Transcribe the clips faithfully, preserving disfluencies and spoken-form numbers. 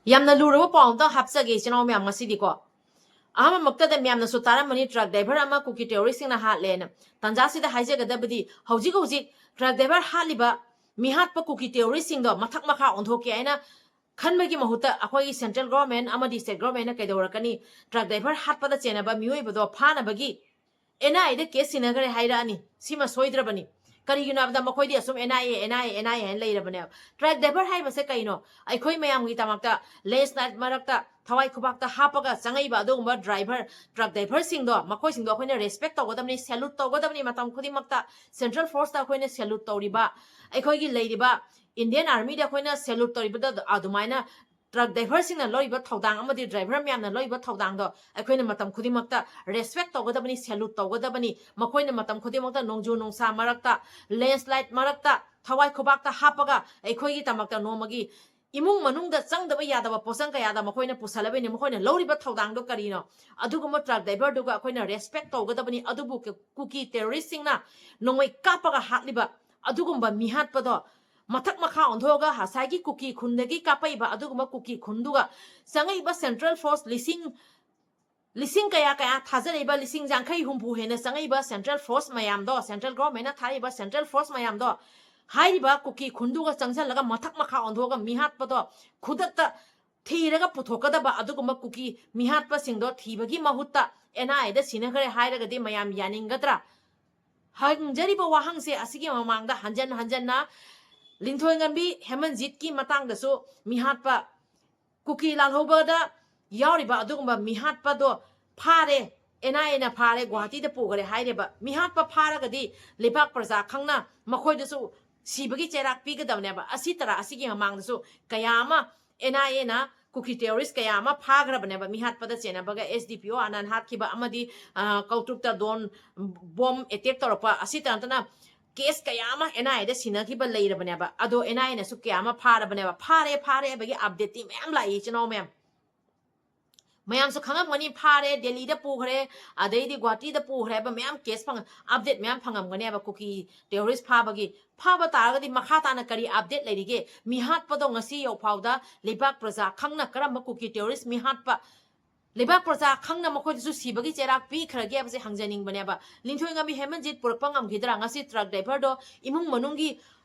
ꯌꯥꯝꯅ ꯂꯨꯔꯕ ꯄꯥꯎ ꯑꯝꯇꯪ ꯍꯥꯞꯆꯒꯦ ꯏꯆꯤꯟ ꯏꯅꯥꯎ ꯃꯌꯥꯝ ꯉꯁꯤꯗꯤꯀꯣ꯫ ꯑꯍꯥꯟꯕꯃꯛꯇꯗ ꯃꯌꯥꯝꯅꯁꯨ ꯇꯥꯔꯝꯃꯅꯤ, ꯇ꯭ꯔꯛ ꯗ꯭ꯔꯥꯏꯚꯔ ꯑꯃ ꯀꯨꯀꯤ ꯇꯦꯔꯣꯔꯤꯁꯁꯤꯡꯅ ꯍꯥꯠꯂꯦꯅ꯫ ꯇꯥꯟꯖꯥꯁꯤꯗ ꯍꯥꯏꯖꯒꯗꯕꯗꯤ, ꯍꯧꯖꯤꯛ ꯍꯧꯖꯤꯛ ꯇ꯭ꯔꯛ ꯗ꯭ꯔꯥꯏꯚꯔ ꯍꯥꯠꯂꯤꯕ, ꯃꯤꯍꯥꯠꯄ ꯀꯨꯀꯤ ꯇꯦꯔꯣꯔꯤꯁꯁꯤꯡꯗꯣ ꯃꯊꯛ ꯃꯈꯥ ꯑꯣꯟꯊꯣꯛꯀꯦ ꯍꯥꯏꯅ ꯈꯟꯕꯒꯤ ꯃꯍꯨꯠꯇ ꯑꯩꯈꯣꯏꯒꯤ ꯁꯦꯟꯇ꯭ꯔꯦꯜ ꯒꯣꯔꯃꯦꯟ ꯑꯃꯗꯤ ꯁ꯭ꯇꯦꯠ ꯒꯣꯔꯃꯦꯟꯅ ꯀꯩꯗꯧꯔꯛꯀꯅꯤ? ꯇ꯭ꯔꯛ ꯗ꯭ꯔꯥꯏꯚꯔ ꯍꯥꯠꯄꯗ ꯆꯦꯟꯅꯕ ꯃꯤꯑꯣꯏꯕꯗꯣ ꯐꯥꯅꯕꯒꯤ ꯑꯦꯟ ꯑꯥꯏ ꯑꯦꯗ ꯀꯦꯁ ꯁꯤꯟꯅꯈ꯭ꯔꯦ ꯍꯥꯏꯔꯛꯑꯅꯤ꯫ ꯁꯤꯃ ꯁꯣꯏꯗ꯭ꯔꯕꯅꯤ꯫ ꯀꯔꯤꯒꯤꯅꯣ ꯍꯥꯏꯕꯗ ꯃꯈꯣꯏꯗꯤ ꯑꯁꯨꯝ N I A, N I A, N I A ꯍꯥꯏꯅ ꯂꯩꯔꯕꯅꯦꯕ꯫ ꯇ꯭ꯔꯛ ꯗ꯭ꯔꯥꯏꯚꯔ ꯍꯥꯏꯕꯁꯦ ꯀꯩꯅꯣ? ꯑꯩꯈꯣꯏ ꯃꯌꯥꯝꯒꯤꯗꯃꯛꯇ ꯂꯦꯟꯁꯂꯥꯏꯠ ꯃꯔꯛꯇ ꯊꯋꯥꯏ ꯈꯨꯕꯥꯛꯇ ꯍꯥꯞꯄꯒ ꯆꯪꯉꯛꯏꯕ ꯑꯗꯨꯒꯨꯝꯕ ꯗ꯭ꯔꯥꯏꯚꯔ, ꯇ꯭ꯔꯛ ꯗ꯭ꯔꯥꯏꯚꯔꯁꯤꯡꯗꯣ, ꯃꯈꯣꯏꯁꯤꯡꯗꯣ ꯑꯩꯈꯣꯏꯅ ꯔꯦꯁꯄꯦꯛ ꯇꯧꯒꯗꯕꯅꯤ, ꯁꯦꯂꯨꯠ ꯇꯧꯒꯗꯕꯅꯤ꯫ ꯃꯇꯝ ꯈꯨꯗꯤꯡꯃꯛꯇ ꯁꯦꯟꯇ꯭ꯔꯦꯜ ꯐꯣꯔꯁꯇ ꯑꯩꯈꯣꯏꯅ ꯁꯦꯂꯨꯠ ꯇꯧꯔꯤꯕ, ꯑꯩꯈꯣꯏꯒꯤ ꯂꯩꯔꯤꯕ ꯏꯟꯗꯤꯌꯟ ꯑꯥꯔꯃꯤꯗ ꯑꯩꯈꯣꯏꯅ ꯁꯦꯂꯨꯠ ꯇꯧꯔꯤꯕꯗ ꯑꯗꯨꯃꯥꯏꯅ ꯇ꯭ꯔꯛ ꯗ꯭ꯔꯥꯏꯚꯔꯁꯤꯡꯅ ꯂꯧꯔꯤꯕ ꯊꯧꯗꯥꯡ ꯑꯃꯗꯤ ꯗ꯭ꯔꯥꯏꯚꯔ ꯃꯌꯥꯝꯅ ꯂꯧꯔꯤꯕ ꯊꯧꯗꯥꯡꯗꯣ ꯑꯩꯈꯣꯏꯅ ꯃꯇꯝ ꯈꯨꯗꯤꯡꯃꯛꯇ ꯔꯦꯁꯄꯦꯛ ꯇꯧꯒꯗꯕꯅꯤ, ꯁꯦꯂꯨꯠ ꯇꯧꯒꯗꯕꯅꯤ꯫ ꯃꯈꯣꯏꯅ ꯃꯇꯝ ꯈꯨꯗꯤꯡꯃꯛꯇ ꯅꯣꯡꯖꯨ ꯅꯨꯡꯁꯥ ꯃꯔꯛꯇ, ꯂꯦꯟꯁꯂꯥꯏꯠ ꯃꯔꯛꯇ ꯊꯋꯥꯏ ꯈꯨꯕꯥꯛꯇ ꯍꯥꯞꯄꯒ ꯑꯩꯈꯣꯏꯒꯤꯗꯃꯛꯇ ꯅꯣꯡꯃꯒꯤ ꯏꯃꯨꯡ ꯃꯅꯨꯡꯗ ꯆꯪꯗꯕ ꯌꯥꯗꯕ ꯄꯣꯠꯆꯪ ꯀꯌꯥꯗ ꯃꯈꯣꯏꯅ ꯄꯨꯁꯜꯂꯕꯅꯤ꯫ ꯃꯈꯣꯏꯅ ꯂꯧꯔꯤꯕ ꯊꯧꯗꯥꯡꯗꯣ ꯀꯔꯤꯅꯣ? ꯑꯗꯨꯒꯨꯝꯕ ꯇ꯭ꯔꯛ ꯗ꯭ꯔꯥꯏꯚꯔꯗꯨꯒ ꯑꯩꯈꯣꯏꯅ ꯔꯦꯁꯄꯦꯛ ꯇꯧꯒꯗꯕꯅꯤ꯫ ꯑꯗꯨꯕꯨ ꯀꯨꯀꯤ ꯇꯦꯔꯣꯔꯤꯁꯁꯤꯡꯅ ꯅꯣꯡꯃꯩ ꯀꯥꯞꯄꯒ ꯍꯥꯠꯂꯤꯕ ꯑꯗꯨꯒꯨꯝꯕ ꯃꯤꯍꯥꯠꯄꯗꯣ ꯃꯊꯛ ꯃꯈꯥ ꯑꯣꯟꯊꯣꯛꯑꯒ ꯉꯁꯥꯏꯒꯤ ꯀꯨꯀꯤ ꯈꯨꯟꯗꯒꯤ ꯀꯥꯞꯄꯛꯏꯕ ꯑꯗꯨꯒꯨꯝꯕ ꯀꯨꯀꯤ ꯈꯨꯟꯗꯨꯒ ꯆꯪꯉꯛꯏꯕ ꯁꯦꯟꯇ꯭ꯔꯦꯜ ꯐꯣꯔꯁ ꯂꯤꯁꯤꯡ, ꯂꯤꯁꯤꯡ ꯀꯌꯥ ꯀꯌꯥ ꯊꯥꯖꯔꯛꯏꯕ, ꯂꯤꯁꯤꯡ ꯌꯥꯡꯈꯩ ꯍꯨꯝꯐꯨ ꯍꯦꯟꯅ ꯆꯪꯉꯛꯏꯕ ꯁꯦꯟꯇ꯭ꯔꯦꯜ ꯐꯣꯔꯁ ꯃꯌꯥꯝꯗꯣ, ꯁꯦꯟꯇ꯭ꯔꯦꯜ ꯒꯣꯔꯃꯦꯟꯅ ꯊꯥꯔꯛꯏꯕ ꯁꯦꯟꯇ꯭ꯔꯦꯜ ꯐꯣꯔꯁ ꯃꯌꯥꯝꯗꯣ ꯍꯥꯏꯔꯤꯕ ꯀꯨꯀꯤ ꯈꯨꯟꯗꯨꯒ ꯆꯪꯁꯤꯜꯂꯒ ꯃꯊꯛ ꯃꯈꯥ ꯑꯣꯟꯊꯣꯛꯑꯒ ꯃꯤꯍꯥꯠꯄꯗꯣ ꯈꯨꯗꯛꯇ ꯊꯤꯔꯒ ꯄꯨꯊꯣꯛꯀꯗꯕ ꯑꯗꯨꯒꯨꯝꯕ ꯀꯨꯀꯤ ꯃꯤꯍꯥꯠꯄꯁꯤꯡꯗꯣ ꯊꯤꯕꯒꯤ ꯃꯍꯨꯠꯇ ꯑꯦꯟ ꯑꯥꯏ ꯑꯦꯗ ꯁꯤꯟꯅꯈ꯭ꯔꯦ ꯍꯥꯏꯔꯒꯗꯤ ꯃꯌꯥꯝ ꯌꯥꯅꯤꯡꯒꯗ꯭ꯔꯥ? ꯍꯪꯖꯔꯤꯕ ꯋꯥꯍꯪꯁꯦ ꯑꯁꯤꯒꯤ ꯃꯃꯥꯡꯗ ꯍꯟꯖꯟ ꯍꯟꯖꯟꯅ ꯂꯤꯟꯊꯣꯏꯉꯝꯕꯤ ꯍꯦꯃꯟꯖꯤꯠꯀꯤ ꯃꯇꯥꯡꯗꯁꯨ ꯃꯤꯍꯥꯠꯄ, ꯀꯨꯀꯤ ꯂꯥꯜꯍꯧꯕꯗ ꯌꯥꯎꯔꯤꯕ ꯑꯗꯨꯒꯨꯝꯕ ꯃꯤꯍꯥꯠꯄꯗꯣ ꯐꯥꯔꯦ, ꯑꯦꯟ ꯑꯥꯏ ꯑꯦꯅ ꯐꯥꯔꯦ, ꯒꯨꯋꯥꯍꯥꯇꯤꯗ ꯄꯨꯈ꯭ꯔꯦ ꯍꯥꯏꯔꯦꯕ꯫ ꯃꯤꯍꯥꯠꯄ ꯐꯥꯔꯒꯗꯤ ꯂꯩꯕꯥꯛ ꯄ꯭ꯔꯖꯥ ꯈꯪꯅ ꯃꯈꯣꯏꯗꯁꯨ ꯁꯤꯕꯒꯤ ꯆꯩꯔꯥꯛ ꯄꯤꯒꯗꯕꯅꯦꯕ꯫ ꯑꯁꯤ ꯇꯔꯥ ꯑꯁꯤꯒꯤ ꯃꯃꯥꯡꯗꯁꯨ ꯀꯌꯥ ꯑꯃ ꯑꯦꯟ ꯑꯥꯏ ꯑꯦꯅ ꯀꯨꯀꯤ ꯇꯦꯔꯣꯔꯤꯁ ꯀꯌꯥ ꯑꯃ ꯐꯥꯈ꯭ꯔꯕꯅꯦꯕ꯫ ꯃꯤꯍꯥꯠꯄꯗ ꯆꯦꯟꯅꯕꯒ ꯑꯦꯁ ꯗꯤ ꯄꯤ ꯑꯣ ꯑꯅꯟ ꯍꯥꯠꯈꯤꯕ ꯑꯃꯗꯤ, ꯑ, ꯀꯧꯇ꯭ꯔꯨꯛꯇ ꯗ꯭ꯔꯣꯟ ꯕꯣꯝ ꯑꯦꯇꯦꯛ ꯇꯧꯔꯛꯄ, ꯑꯁꯤꯇ ꯅꯠꯇꯅ ꯀꯦꯁ ꯀꯌꯥ ꯑꯃ ꯑꯦꯟ ꯑꯥꯏ ꯑꯦꯗ ꯁꯤꯟꯅꯈꯤꯕ ꯂꯩꯔꯕꯅꯦꯕ꯫ ꯑꯗꯣ ꯑꯦꯟ ꯑꯥꯏ ꯑꯦꯅꯁꯨ ꯀꯌꯥ ꯑꯃ ꯐꯥꯔꯕꯅꯦꯕ꯫ ꯐꯥꯔꯦ, ꯐꯥꯔꯦ ꯍꯥꯏꯕꯒꯤ ꯑꯞꯗꯦꯠꯇꯤ ꯃꯌꯥꯝ ꯂꯥꯛꯏ, ꯏꯆꯤꯟ ꯏꯅꯥꯎ ꯃꯌꯥꯝ꯫ ꯃꯌꯥꯝꯁꯨ ꯈꯪꯉꯝꯒꯅꯤ, ꯐꯥꯔꯦ, ꯗꯦꯜꯂꯤꯗ ꯄꯨꯈ꯭ꯔꯦ, ꯑꯗꯩꯗꯤ ꯒꯨꯍꯥꯇꯤꯗ ꯄꯨꯈ꯭ꯔꯦ ꯍꯥꯏꯕ ꯃꯌꯥꯝ ꯀꯦꯁ ꯐꯪ, ꯑꯞꯗꯦꯠ ꯃꯌꯥꯝ ꯐꯪꯉꯝꯒꯅꯦꯕ ꯀꯨꯀꯤ ꯇꯦꯔꯣꯔꯤꯁ ꯐꯥꯕꯒꯤ꯫ ꯐꯥꯕ ꯇꯥꯔꯒꯗꯤ ꯃꯈꯥ ꯇꯥꯅ ꯀꯔꯤ ꯑꯞꯗꯦꯠ ꯂꯩꯔꯤꯒꯦ? ꯃꯤꯍꯥꯠꯄꯗꯣ ꯉꯁꯤ ꯌꯧꯐꯥꯎꯗ ꯂꯩꯕꯥꯛ ꯄ꯭ꯔꯖꯥ ꯈꯪꯅ ꯀꯔꯝꯕ ꯀꯨꯀꯤ ꯇꯦꯔꯣꯔꯤꯁ ꯃꯤꯍꯥꯠꯄ, ꯂꯩꯕꯥꯛ ꯄ꯭ꯔꯖꯥ ꯈꯪꯅ ꯃꯈꯣꯏꯗꯁꯨ ꯁꯤꯕꯒꯤ ꯆꯩꯔꯥꯛ ꯄꯤꯈ꯭ꯔꯒꯦ ꯍꯥꯏꯕꯁꯦ ꯍꯪꯖꯅꯤꯡꯕꯅꯦꯕ꯫ ꯂꯤꯟꯊꯣꯏꯉꯝꯕꯤ ꯍꯦꯃꯟꯖꯤꯠ ꯄꯨꯔꯛꯄ ꯉꯝꯈꯤꯗ꯭ꯔꯥ? ꯉꯁꯤ ꯇ꯭ꯔꯛ ꯗ꯭ꯔꯥꯏꯚꯔꯗꯣ ꯏꯃꯨꯡ ꯃꯅꯨꯡꯒꯤ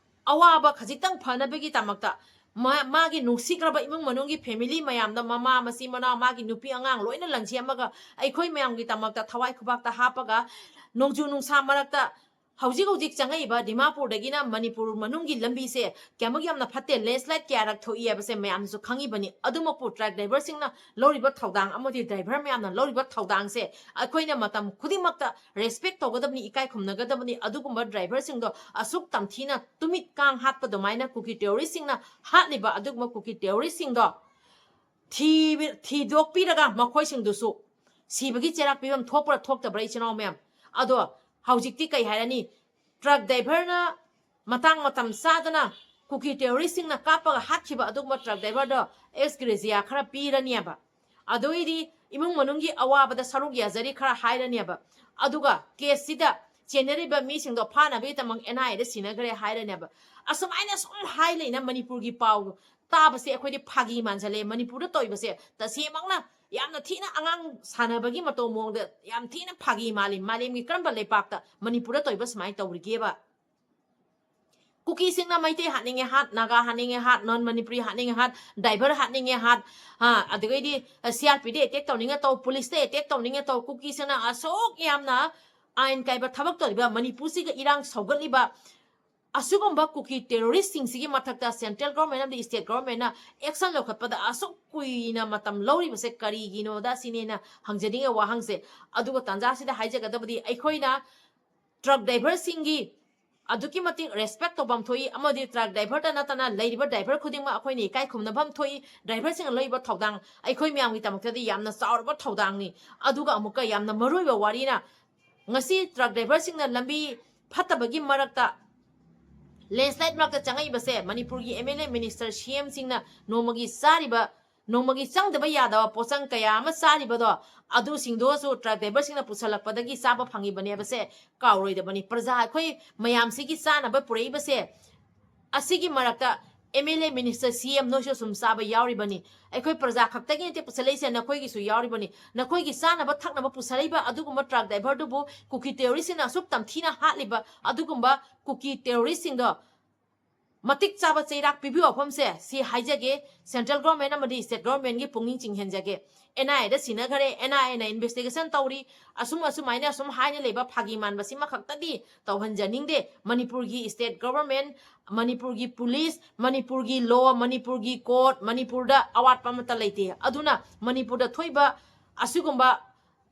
ꯑꯋꯥꯕ ꯈꯖꯤꯛꯇꯪ ꯐꯅꯕꯒꯤꯗꯃꯛꯇ ꯃꯥ-, ꯃꯥꯒꯤ ꯅꯨꯡꯁꯤꯈ꯭ꯔꯕ ꯏꯃꯨꯡ ꯃꯅꯨꯡꯒꯤ ꯐꯦꯃꯤꯂꯤ ꯃꯌꯥꯝꯗ, ꯃꯃꯥ, ꯃꯆꯤꯟ ꯃꯅꯥꯎ, ꯃꯥꯒꯤ ꯅꯨꯄꯤ ꯑꯉꯥꯡ ꯂꯣꯏꯅ ꯂꯟꯁꯦꯝꯃꯒ ꯑꯩꯈꯣꯏ ꯃꯌꯥꯝꯒꯤꯗꯃꯛꯇ ꯊꯋꯥꯏ ꯈꯨꯕꯥꯛꯇ ꯍꯥꯞꯄꯒ ꯅꯣꯡꯖꯨ ꯅꯨꯡꯁꯥ ꯃꯔꯛꯇ ꯍꯧꯖꯤꯛ ꯍꯧꯖꯤꯛ ꯆꯪꯉꯛꯏꯕ ꯗꯤꯃꯥꯄꯨꯔꯗꯒꯤꯅ ꯃꯅꯤꯄꯨꯔ ꯃꯅꯨꯡꯒꯤ ꯂꯝꯕꯤꯁꯦ ꯀꯌꯥꯃꯨꯛ ꯌꯥꯝꯅ ꯐꯠꯇꯦ, ꯂꯦꯟꯁꯂꯥꯏꯠ ꯀꯌꯥꯔꯛ ꯊꯣꯛꯏ ꯍꯥꯏꯕꯁꯦ ꯃꯌꯥꯝꯁꯨ ꯈꯪꯉꯤꯕꯅꯤ꯫ ꯑꯗꯨꯃꯛꯄꯨ ꯇ꯭ꯔꯛ ꯗ꯭ꯔꯥꯏꯚꯔꯁꯤꯡꯅ ꯂꯧꯔꯤꯕ ꯊꯧꯗꯥꯡ ꯑꯃꯗꯤ ꯗ꯭ꯔꯥꯏꯚꯔ ꯃꯌꯥꯝꯅ ꯂꯧꯔꯤꯕ ꯊꯧꯗꯥꯡꯁꯦ ꯑꯩꯈꯣꯏꯅ ꯃꯇꯝ ꯈꯨꯗꯤꯡꯃꯛꯇ ꯔꯦꯁꯄꯦꯛ ꯇꯧꯒꯗꯕꯅꯤ, ꯏꯀꯥꯏ ꯈꯨꯝꯅꯒꯗꯕꯅꯤ꯫ ꯑꯗꯨꯒꯨꯝꯕ ꯗ꯭ꯔꯥꯏꯚꯔꯁꯤꯡꯗꯣ ꯑꯁꯨꯛ ꯇꯝꯊꯤꯅ ꯇꯨꯃꯤꯠ ꯀꯥꯡ ꯍꯥꯠꯄ ꯑꯗꯨꯃꯥꯏꯅ ꯀꯨꯀꯤ ꯇꯦꯔꯣꯔꯤꯁꯁꯤꯡꯅ ꯍꯥꯠꯂꯤꯕ ꯑꯗꯨꯒꯨꯝꯕ ꯀꯨꯀꯤ ꯇꯦꯔꯣꯔꯤꯁꯁꯤꯡꯗꯣ ꯊꯤ-, ꯊꯤꯗꯣꯛꯄꯤꯔꯒ ꯃꯈꯣꯏꯁꯤꯡꯗꯨꯁꯨ ꯁꯤꯕꯒꯤ ꯆꯩꯔꯥꯛ ꯄꯤꯐꯝ ꯊꯣꯛꯄ꯭ꯔꯥ ꯊꯣꯛꯇꯕ꯭ꯔꯥ, ꯏꯆꯤꯟ ꯏꯅꯥꯎ ꯃꯌꯥꯝ? ꯑꯗꯣ ꯍꯧꯖꯤꯛꯇꯤ ꯀꯩ ꯍꯥꯏꯔꯅꯤ? ꯇ꯭ꯔꯛ ꯗ꯭ꯔꯥꯏꯚꯔꯅ ꯃꯇꯥꯡ ꯃꯇꯝ ꯆꯥꯗꯅ ꯀꯨꯀꯤ ꯇꯦꯔꯣꯔꯤꯁꯁꯤꯡꯅ ꯀꯥꯞꯄꯒ ꯍꯥꯠꯈꯤꯕ ꯑꯗꯨꯒꯨꯝꯕ ꯇ꯭ꯔꯛ ꯗ꯭ꯔꯥꯏꯚꯔꯗꯣ ꯑꯦꯛꯁ ꯒ꯭ꯔꯦꯖꯤꯌꯥ ꯈꯔ ꯄꯤꯔꯅꯦꯕ꯫ ꯑꯗꯨꯏꯗꯤ ꯏꯃꯨꯡ ꯃꯅꯨꯡꯒꯤ ꯑꯋꯥꯕꯗ ꯁꯔꯨꯛ ꯌꯥꯖꯔꯤ ꯈꯔ ꯍꯥꯏꯔꯅꯦꯕ꯫ ꯑꯗꯨꯒ ꯀꯦꯁꯁꯤꯗ ꯆꯦꯟꯅꯔꯤꯕ ꯃꯤꯁꯤꯡꯗꯣ ꯐꯥꯅꯕꯒꯤꯗꯃꯛ ꯑꯦꯟ ꯑꯥꯏ ꯑꯦꯗ ꯁꯤꯟꯅꯈ꯭ꯔꯦ ꯍꯥꯏꯔꯅꯦꯕ꯫ ꯑꯁꯨꯃꯥꯏꯅ ꯁꯨꯝ ꯍꯥꯏ ꯂꯩꯅ ꯃꯅꯤꯄꯨꯔꯒꯤ ꯄꯥꯎ ꯇꯥꯕꯁꯦ ꯑꯩꯈꯣꯏꯗꯤ ꯐꯥꯒꯤ ꯃꯥꯟꯁꯤꯜꯂꯦ꯫ ꯃꯅꯤꯄꯨꯔꯗ ꯇꯧꯔꯤꯕꯁꯦ ꯇꯁꯦꯡꯃꯛꯅ ꯌꯥꯝꯅ ꯊꯤꯅ ꯑꯉꯥꯡ ꯁꯥꯟꯅꯕꯒꯤ ꯃꯇꯧ ꯃꯑꯣꯡꯗ ꯌꯥꯝ ꯊꯤꯅ ꯐꯥꯒꯤ ꯃꯥꯜꯂꯤ꯫ ꯃꯥꯂꯦꯝꯒꯤ ꯀꯔꯝꯕ ꯂꯩꯄꯥꯛꯇ ꯃꯅꯤꯄꯨꯔꯗ ꯇꯧꯔꯤꯕ ꯁꯨꯃꯥꯏꯅ ꯇꯧꯔꯤꯒꯦꯕ? ꯀꯨꯀꯤꯁꯤꯡꯅ ꯃꯩꯇꯩ ꯍꯥꯠꯅꯤꯡꯉꯦ ꯍꯥꯠ, ꯅꯥꯒꯥ ꯍꯥꯠꯅꯤꯡꯉꯦ ꯍꯥꯠ, ꯅꯟ ꯃꯅꯤꯄꯨꯔꯤ ꯍꯥꯠꯅꯤꯡꯉꯦ ꯍꯥꯠ, ꯗ꯭ꯔꯥꯏꯚꯔ ꯍꯥꯠꯅꯤꯡꯉꯦ ꯍꯥꯠ, ꯑ, ꯑꯗꯨꯗꯒꯤꯗꯤ ꯁꯤ ꯑꯥꯔ ꯄꯤꯗ ꯑꯦꯇꯦꯛ ꯇꯧꯅꯤꯡꯉꯦ ꯇꯧ, ꯄꯨꯂꯤꯁꯇ ꯑꯦꯇꯦꯛ ꯇꯧꯅꯤꯡꯉꯦ ꯇꯧ꯫ ꯀꯨꯀꯤꯁꯤꯡꯅ ꯑꯁꯨꯛ ꯌꯥꯝꯅ ꯑꯥꯏꯟ ꯀꯥꯏꯕ ꯊꯕꯛ ꯇꯧꯔꯤꯕ, ꯃꯅꯤꯄꯨꯔꯁꯤꯒ ꯏꯔꯥꯡ ꯁꯧꯒꯠꯂꯤꯕ ꯑꯁꯤꯒꯨꯝꯕ ꯀꯨꯀꯤ ꯇꯦꯔꯣꯔꯤꯁꯁꯤꯡꯁꯤꯒꯤ ꯃꯊꯛꯇ ꯁꯦꯟꯇ꯭ꯔꯦꯜ ꯒꯣꯔꯃꯦꯟ ꯑꯃꯗꯤ ꯁ꯭ꯇꯦꯠ ꯒꯣꯔꯃꯦꯟꯅ ꯑꯦꯛꯁꯟ ꯂꯧꯈꯠꯄꯗ ꯑꯁꯨꯛ ꯀꯨꯏꯅ ꯃꯇꯝ ꯂꯧꯔꯤꯕꯁꯦ ꯀꯔꯤꯒꯤꯅꯣꯗ ꯁꯤꯅꯦꯅ ꯍꯪꯖꯅꯤꯡꯉꯦ ꯋꯥꯍꯪꯁꯦ꯫ ꯑꯗꯨꯒ ꯇꯥꯟꯖꯥꯁꯤꯗ ꯍꯥꯏꯖꯒꯗꯕꯗꯤ ꯑꯩꯈꯣꯏꯅ ꯇ꯭ꯔꯛ ꯗ꯭ꯔꯥꯏꯚꯔꯁꯤꯡꯒꯤ ꯑꯗꯨꯛꯀꯤ ꯃꯇꯤꯛ ꯔꯦꯁꯄꯦꯛ ꯇꯧꯐꯝ ꯊꯣꯛꯏ, ꯑꯃꯗꯤ ꯇ꯭ꯔꯛ ꯗ꯭ꯔꯥꯏꯚꯔꯇ ꯅꯠꯇꯅ ꯂꯩꯔꯤꯕ ꯗ꯭ꯔꯥꯏꯚꯔ ꯈꯨꯗꯤꯡꯃꯛ ꯑꯩꯈꯣꯏꯅ ꯏꯀꯥꯏ ꯈꯨꯝꯅꯐꯝ ꯊꯣꯛꯏ꯫ ꯗ꯭ꯔꯥꯏꯚꯔꯁꯤꯡꯅ ꯂꯧꯔꯤꯕ ꯊꯧꯗꯥꯡ ꯑꯩꯈꯣꯏ ꯃꯌꯥꯝꯒꯤꯗꯃꯛꯇꯗꯤ ꯌꯥꯝꯅ ꯆꯥꯎꯔꯕ ꯊꯧꯗꯥꯡꯅꯤ꯫ ꯑꯗꯨꯒ ꯑꯃꯨꯛꯀ ꯌꯥꯝꯅ ꯃꯔꯨꯑꯣꯏꯕ ꯋꯥꯔꯤꯅ, ꯉꯁꯤ ꯇ꯭ꯔꯛ ꯗ꯭ꯔꯥꯏꯚꯔꯁꯤꯡꯅ ꯂꯝꯕꯤ ꯐꯠꯇꯕꯒꯤ ꯃꯔꯛꯇ, ꯂꯦꯟꯁꯂꯥꯏꯠ ꯃꯔꯛꯇ ꯆꯪꯉꯛꯏꯕꯁꯦ ꯃꯅꯤꯄꯨꯔꯒꯤ ꯑꯦꯝ ꯑꯦꯜ ꯑꯦ, ꯃꯤꯅꯤꯁꯇꯔ, ꯁꯤ ꯑꯦꯝꯁꯤꯡꯅ ꯅꯣꯡꯃꯒꯤ ꯆꯥꯔꯤꯕ ꯅꯣꯡꯃꯒꯤ ꯆꯪꯗꯕ ꯌꯥꯗꯕ ꯄꯣꯠꯆꯪ ꯀꯌꯥ ꯑꯃ ꯆꯥꯔꯤꯕꯗꯣ, ꯑꯗꯨꯁꯤꯡꯗꯨꯁꯨ ꯇ꯭ꯔꯛ ꯗ꯭ꯔꯥꯏꯚꯔꯁꯤꯡꯅ ꯄꯨꯁꯜꯂꯛꯄꯗꯒꯤ ꯆꯥꯕ ꯐꯪꯉꯤꯕꯅꯦꯕꯁꯦ ꯀꯥꯎꯔꯣꯏꯗꯕꯅꯤ꯫ ꯄ꯭ꯔꯖꯥ ꯑꯩꯈꯣꯏ ꯃꯌꯥꯝꯁꯤꯒꯤ ꯆꯥꯅꯕ ꯄꯨꯔꯛꯏꯕꯁꯦ, ꯑꯁꯤꯒꯤ ꯃꯔꯛꯇ ꯑꯦꯝ ꯑꯦꯜ ꯑꯦ, ꯃꯤꯅꯤꯁꯇꯔ, ꯁꯤ ꯑꯦꯝ ꯅꯣꯏꯁꯨ ꯁꯨꯝ ꯆꯥꯕ ꯌꯥꯎꯔꯤꯕꯅꯤ꯫ ꯑꯩꯈꯣꯏ ꯄ꯭ꯔꯖꯥ ꯈꯛꯇꯒꯤ ꯅꯠꯇꯦ ꯄꯨꯁꯜꯂꯛꯏꯁꯦ, ꯅꯈꯣꯏꯒꯤꯁꯨ ꯌꯥꯎꯔꯤꯕꯅꯤ꯫ ꯅꯈꯣꯏꯒꯤ ꯆꯥꯅꯕ ꯊꯛꯅꯕ ꯄꯨꯁꯜꯂꯛꯏꯕ ꯑꯗꯨꯒꯨꯝꯕ ꯇ꯭ꯔꯛ ꯗ꯭ꯔꯥꯏꯚꯔꯗꯨꯕꯨ ꯀꯨꯀꯤ ꯇꯦꯔꯣꯔꯤꯁꯁꯤꯡꯅ ꯑꯁꯨꯛ ꯇꯝꯊꯤꯅ ꯍꯥꯠꯂꯤꯕ ꯑꯗꯨꯒꯨꯝꯕ ꯀꯨꯀꯤ ꯇꯦꯔꯣꯔꯤꯁꯁꯤꯡꯗꯣ ꯃꯇꯤꯛ ꯆꯥꯕ ꯆꯩꯔꯥꯛ ꯄꯤꯕꯤꯌꯨ ꯋꯥꯐꯝꯁꯦ ꯁꯤ ꯍꯥꯏꯖꯒꯦ꯫ ꯁꯦꯟꯇ꯭ꯔꯦꯜ ꯒꯣꯔꯃꯦꯟ ꯑꯃꯗꯤ ꯁ꯭ꯇꯦꯠ ꯒꯣꯔꯃꯦꯟꯒꯤ ꯄꯨꯛꯅꯤꯡ ꯆꯤꯡꯍꯟꯖꯒꯦ꯫ ꯑꯦꯟ ꯑꯥꯏ ꯑꯦꯗ ꯁꯤꯟꯅꯈꯔꯦ, ꯑꯦꯟ ꯑꯥꯏ ꯑꯦꯅ ꯏꯟꯚꯦꯁꯇꯤꯒꯦꯁꯟ ꯇꯧꯔꯤ, ꯑꯁꯨꯝ ꯑꯁꯨꯃꯥꯏꯅ ꯑꯁꯨꯝ ꯍꯥꯏꯅ ꯂꯩꯕ ꯐꯥꯒꯤ ꯃꯥꯟꯕꯁꯤꯃ ꯈꯛꯇꯗꯤ ꯇꯧꯍꯟꯖꯅꯤꯡꯗꯦ꯫ ꯃꯅꯤꯄꯨꯔꯒꯤ ꯁ꯭ꯇꯦꯠ ꯒꯣꯔꯃꯦꯟ, ꯃꯅꯤꯄꯨꯔꯒꯤ ꯄꯨꯂꯤꯁ, ꯃꯅꯤꯄꯨꯔꯒꯤ ꯂꯣ, ꯃꯅꯤꯄꯨꯔꯒꯤ ꯀꯣꯔꯠ, ꯃꯅꯤꯄꯨꯔꯗ ꯑꯋꯥꯠꯄ ꯑꯃꯠꯇ ꯂꯩꯇꯦ꯫ ꯑꯗꯨꯅ ꯃꯅꯤꯄꯨꯔꯗ ꯊꯣꯛꯏꯕ ꯑꯁꯤꯒꯨꯝꯕ